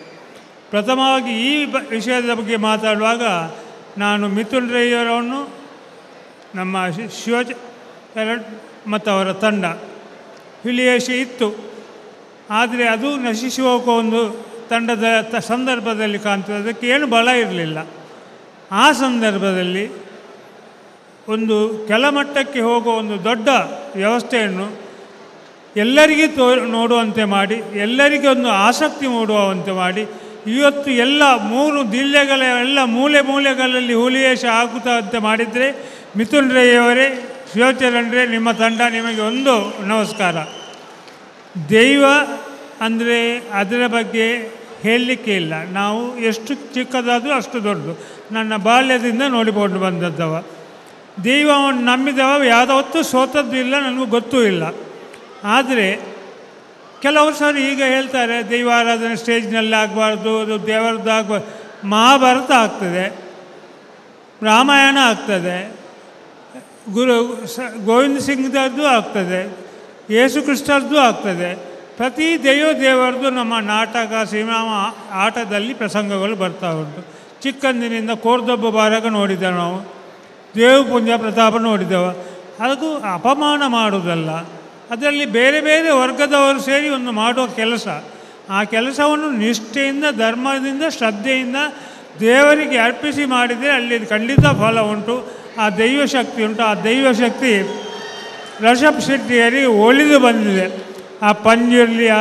ಪ್ರಥಮವಾಗಿ ಈ ವಿಷಯದ ಬಗ್ಗೆ ಮಾತಾಡುವಾಗ ನಾನು ಮಿಥುನ್ ರೈಯವರನ್ನು, ನಮ್ಮ ಶಿವಚರಣ್ ಮತ್ತು ಅವರ ತಂಡ ಫಿಲಿಯೇಷನ್ ಇತ್ತು, ಆದರೆ ಅದು ನಶಿಸಿ ಹೋಗೋ ಒಂದು ತಂಡದ ಸಂದರ್ಭದಲ್ಲಿ ಕಾಣ್ತದೆ. ಅದಕ್ಕೆ ಏನು ಬಲ ಇರಲಿಲ್ಲ. ಆ ಸಂದರ್ಭದಲ್ಲಿ ಒಂದು ಕೆಳಮಟ್ಟಕ್ಕೆ ಹೋಗೋ ಒಂದು ದೊಡ್ಡ ವ್ಯವಸ್ಥೆಯನ್ನು ಎಲ್ಲರಿಗೂ ನೋಡುವಂತೆ ಮಾಡಿ, ಎಲ್ಲರಿಗೂ ಒಂದು ಆಸಕ್ತಿ ಮೂಡುವಂತೆ ಮಾಡಿ, ಇವತ್ತು ಎಲ್ಲ 3 ಜಿಲ್ಲೆಗಳ ಎಲ್ಲ ಮೂಲೆ ಮೂಲೆಗಳಲ್ಲಿ ಹುಲಿವೇಷ ಹಾಕುತ್ತಂತೆ ಮಾಡಿದರೆ ಮಿಥುನ್ ರೈಯವರೇ, ಶಿವಚರಣ್ರೇ, ನಿಮ್ಮ ತಂಡ ನಿಮಗೆ ಒಂದು ನಮಸ್ಕಾರ. ದೈವ ಅಂದರೆ ಅದರ ಬಗ್ಗೆ ಹೇಳಲಿಕ್ಕೆ ಇಲ್ಲ, ನಾವು ಎಷ್ಟು ಚಿಕ್ಕದಾದರೂ ಅಷ್ಟು ದೊಡ್ಡದು. ನನ್ನ ಬಾಲ್ಯದಿಂದ ನೋಡಿಕೊಂಡು ಬಂದದ್ದವ ದೈವವನ್ನು ನಂಬಿದವ, ಯಾವತ್ತೂ ಸೋತದ್ದು ಇಲ್ಲ, ನನಗೂ ಗೊತ್ತೂ ಇಲ್ಲ. ಆದರೆ ಕೆಲವರು ಸರ್ ಈಗ ಹೇಳ್ತಾರೆ ದೈವಾರಾಧನೆ ಸ್ಟೇಜ್ನಲ್ಲಿ ಆಗಬಾರ್ದು, ಅದು ದೇವರದ್ದು ಆಗಬಾರ್ದು. ಮಹಾಭಾರತ ಆಗ್ತದೆ, ರಾಮಾಯಣ ಆಗ್ತದೆ, ಗುರು ಗೋವಿಂದ ಸಿಂಗ್ದದ್ದು ಆಗ್ತದೆ, ಯೇಸು ಕ್ರಿಸ್ತರದ್ದು ಆಗ್ತದೆ. ಪ್ರತಿ ದೈವ ದೇವರದ್ದು ನಮ್ಮ ನಾಟಕ ಸಿನಿಮಾ ಆಟದಲ್ಲಿ ಪ್ರಸಂಗಗಳು ಬರ್ತಾ ಉಂಟು. ಚಿಕ್ಕಂದಿನಿಂದ ಕೋರ್ದೊಬ್ಬ ಬಾರಗ ನೋಡಿದ್ದೇವೆ ನಾವು, ದೇವಪುಂಜ ಪ್ರತಾಪ ನೋಡಿದ್ದೆವು. ಅದಕ್ಕೂ ಅಪಮಾನ ಮಾಡುವುದಲ್ಲ, ಅದರಲ್ಲಿ ಬೇರೆ ಬೇರೆ ವರ್ಗದವರು ಸೇರಿ ಒಂದು ಮಾಡುವ ಕೆಲಸ. ಆ ಕೆಲಸವನ್ನು ನಿಷ್ಠೆಯಿಂದ, ಧರ್ಮದಿಂದ, ಶ್ರದ್ಧೆಯಿಂದ ದೇವರಿಗೆ ಅರ್ಪಿಸಿ ಮಾಡಿದರೆ ಅಲ್ಲಿ ಖಂಡಿತ ಫಲ ಉಂಟು, ಆ ದೈವಶಕ್ತಿ ಉಂಟು. ಆ ದೈವಶಕ್ತಿ ಋಷಭ್ ಶೆಟ್ಟಿಯರಿಗೆ ಒಲಿದು ಬಂದಿದೆ. ಆ ಪಂಜುರ್ಲಿಯ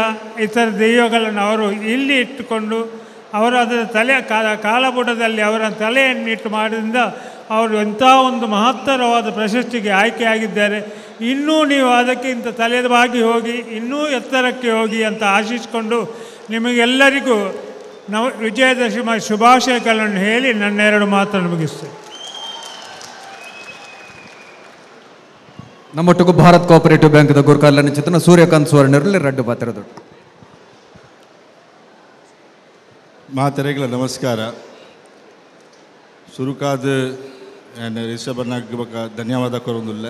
ಇತರ ದೈವಗಳನ್ನು ಅವರು ಇಲ್ಲಿ ಇಟ್ಟುಕೊಂಡು ಅವರು ಅದರ ತಲೆ ಕಾಲಪುಟದಲ್ಲಿ ಅವರ ತಲೆಯನ್ನಿಟ್ಟು ಮಾಡಿದ್ರಿಂದ ಅವರು ಎಂಥ ಒಂದು ಮಹತ್ತರವಾದ ಪ್ರಶಸ್ತಿಗೆ ಆಯ್ಕೆಯಾಗಿದ್ದಾರೆ. ಇನ್ನೂ ನೀವು ಅದಕ್ಕಿಂತ ತಲೆಬಾಗಿ ಹೋಗಿ, ಇನ್ನೂ ಎತ್ತರಕ್ಕೆ ಹೋಗಿ ಅಂತ ಆಶಿಸಿಕೊಂಡು ನಿಮಗೆಲ್ಲರಿಗೂ ವಿಜಯದಶಮಿ ಶುಭಾಶಯಗಳನ್ನು ಹೇಳಿ ನನ್ನ 2 ಮಾತನ್ನು ಮುಗಿಸ್ತೇನೆ. ನಮ್ಮೊಟ್ಟಿಗೂ ಭಾರತ್ ಕೋಆಪರೇಟಿವ್ ಬ್ಯಾಂಕ್ದ ಗುರುಕಾಲನ ಚಿತ್ರನ ಸೂರ್ಯಕಾಂತ್ ಸುವರ್ಣರಲ್ಲಿ ರಡ್ಡು ಪಾತ್ರದ ಮಾತೆರೆಗಳ ನಮಸ್ಕಾರ. ಸುರುಕಾದ ರಿಷಭನಾಗ್ ಬಕ ಧನ್ಯವಾದ ಕೊರೊಂದುಲ್ಲ.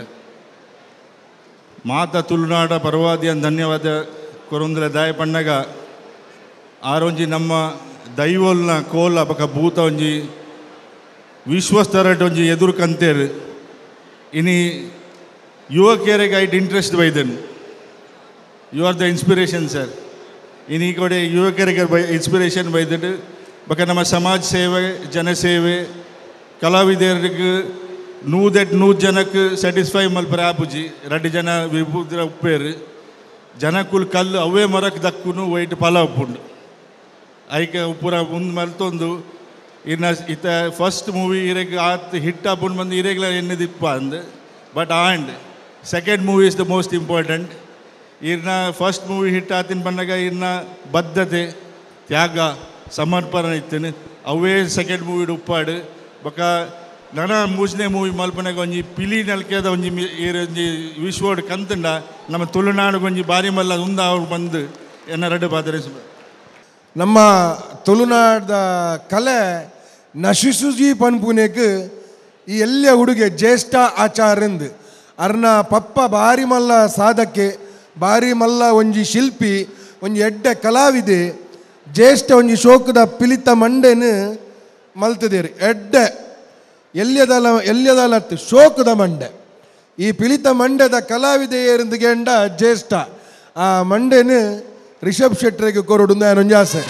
ಮಾತ ತುಳುನಾಡ ಪರವಾದಿಯನ್ ಧನ್ಯವಾದ ಕೊರೊಂದುಲ್ಲ. ದಾಯ ಪಣ್ಣಗ ಆರೊಂಜಿ ನಮ್ಮ ದೈವೋಲ್ನ ಕೋಲ ಬಕ ಭೂತ ಒಂಜಿ ವಿಶ್ವಸ್ತರಟ್ ಒಂಜಿ ಎದುರು ಕಂತೇರು. ಇನಿ ಯುವಕರಿಗೆ ಐಟ್ interest ಬೈದನ್. You are the inspiration sir. ಇನಿ ಕಡೆ ಯುವಕರಿಗೆ ಬೈ ಇನ್ಸ್ಪಿರೇಷನ್ ಬೈದಿಟ್ಟು ಬಕ ನಮ್ಮ ಸಮಾಜ ಸೇವೆ, ಜನಸೇವೆ, ಕಲಾವಿದರಿಗೆ 100 ಜನಕ್ಕೆ ಸ್ಯಾಟಿಸ್ಫೈ ಮಲ್ಪರೆ ಆಪುಜಿ. 2 ಜನ ವಿಭೂದ್ರ ಉಪ್ಪೇರು ಜನಕ್ಕುಲ್ ಕಲ್ಲು ಅವೇ ಮರಕ್ಕೆ ದಕ್ಕುನು ವೈಟ್ ಫಲ ಉಪ್ಪುಂಡು. ಐಕೆ ಪೂರ ಮುಂದೆ ಮಲ್ತೊಂದು ಇನ್ನು ಇತ್ತ ಫಸ್ಟ್ ಮೂವಿ ಇರೆಗ್ ಆತ್ ಹಿಟ್ ಆಪುಂಡು ಬಂದು ಇರೆಗ್ಲ ಎಣ್ಣೆದಿಪ್ಪ ಅಂದು. But and second movie is the most important. ಇರ್ನ first movie hit ಆತಿನ ಬಂದಾಗ ಇರ್ನ ಬದ್ಧತೆ, ತ್ಯಾಗ, ಸಮರ್ಪಣೆ ಇತ್ತೇನೆ ಅವೇ ಸೆಕೆಂಡ್ ಮೂವಿ ಉಪ್ಪಾಡು. ಬಕ ನನ್ನ ಮೂಜನೇ ಮೂವಿ ಮಲ್ಪನಾಗ ಒಂಜಿ ಪಿಲಿ ನಲ್ಕೆದ ಒಂಜಿ ಒಂಜಿ ವಿಶ್ವೋಡ್ ಕಂತಂಡ ನಮ್ಮ ತುಳುನಾಡುಗೊಂಜಿ ಬಾರಿ ಮಲ್ಲ ಉಂದ ಅವ್ರು ಬಂದು ಎನ್ನ ರಡ್ಡು ಪಾತ್ರೆ. ನಮ್ಮ ತುಳುನಾಡ ಕಲೆ ನಶಿಸುಜಿ ಪನ್ಪುನೇಕ್ ಈ ಎಲ್ಲ ಹುಡುಗೆ ಜ್ಯೇಷ್ಠ ಆಚಾರ್ಯಂದು ಅರ್ನ ಪಪ್ಪ ಬಾರಿ ಮಲ್ಲ ಸಾಧಕೆ, ಬಾರಿ ಮಲ್ಲ ಒಂಜಿ ಶಿಲ್ಪಿ, ಒಂಜಿ ಎಡ್ಡೆ ಕಲಾವಿದೆ. ಜ್ಯೇಷ್ಠ ಒಂಜಿ ಶೋಕದ ಪಿಲಿತ ಮಂಡೆನು ಮಲ್ತದೇರಿ ಎಡ್ಡೆ ಎಲ್ಲಿಯದಲ್ಲ ಎಲ್ಲಿಯದಲ್ಲ ಶೋಕದ ಮಂಡೆ. ಈ ಪಿಲಿತ ಮಂಡ್ಯದ ಕಲಾವಿದೆಯರಿಂದ ಗೆಂಡ ಜ್ಯೇಷ್ಠ ಆ ಮಂಡೆನು ರಿಷಬ್ ಶೆಟ್ಟರಿಗೆ ಕೊರಡು ಒಂಜಿ ಆಸೆ.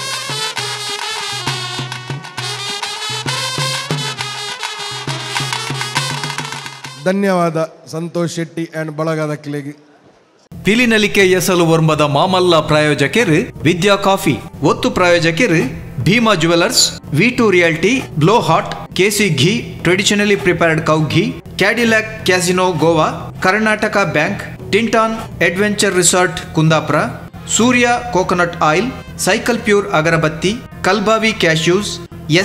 ಧನ್ಯವಾದ ಸಂತೋಷ್ ಶೆಟ್ಟಿ ಆ್ಯಂಡ್ ಬಳಗದ ಕ್ಲೇಗಿ. ಪಿಲಿನಲಿಕೆ ಎಸಲು ವರ್ಮದ ಮಾಮಲ್ಲ ಪ್ರಾಯೋಜಕರು ವಿದ್ಯಾ ಕಾಫಿ, ಒತ್ತು ಪ್ರಾಯೋಜಕರು Bhima jewellers, V2 realty, blow hot, KC ghee, traditionally prepared cow ghee, Cadillac casino Goa, Karnataka bank, Tinton adventure resort Kundapura, Surya coconut oil, cycle pure agarbatti, Kalbavi cashews,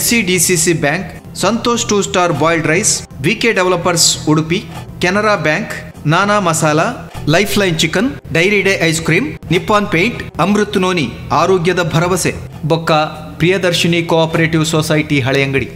SCDCC bank, Santosh 2 star boiled rice, VK developers Udupi, Canara bank, Nana masala, life line chicken, dairy day ice cream, Nippon paint, Amrut noni, ಆರೋಗ್ಯದ ಭರವಸೆ, ಬೊಕ್ಕ Priyadarshini cooperative society Haleyangadi.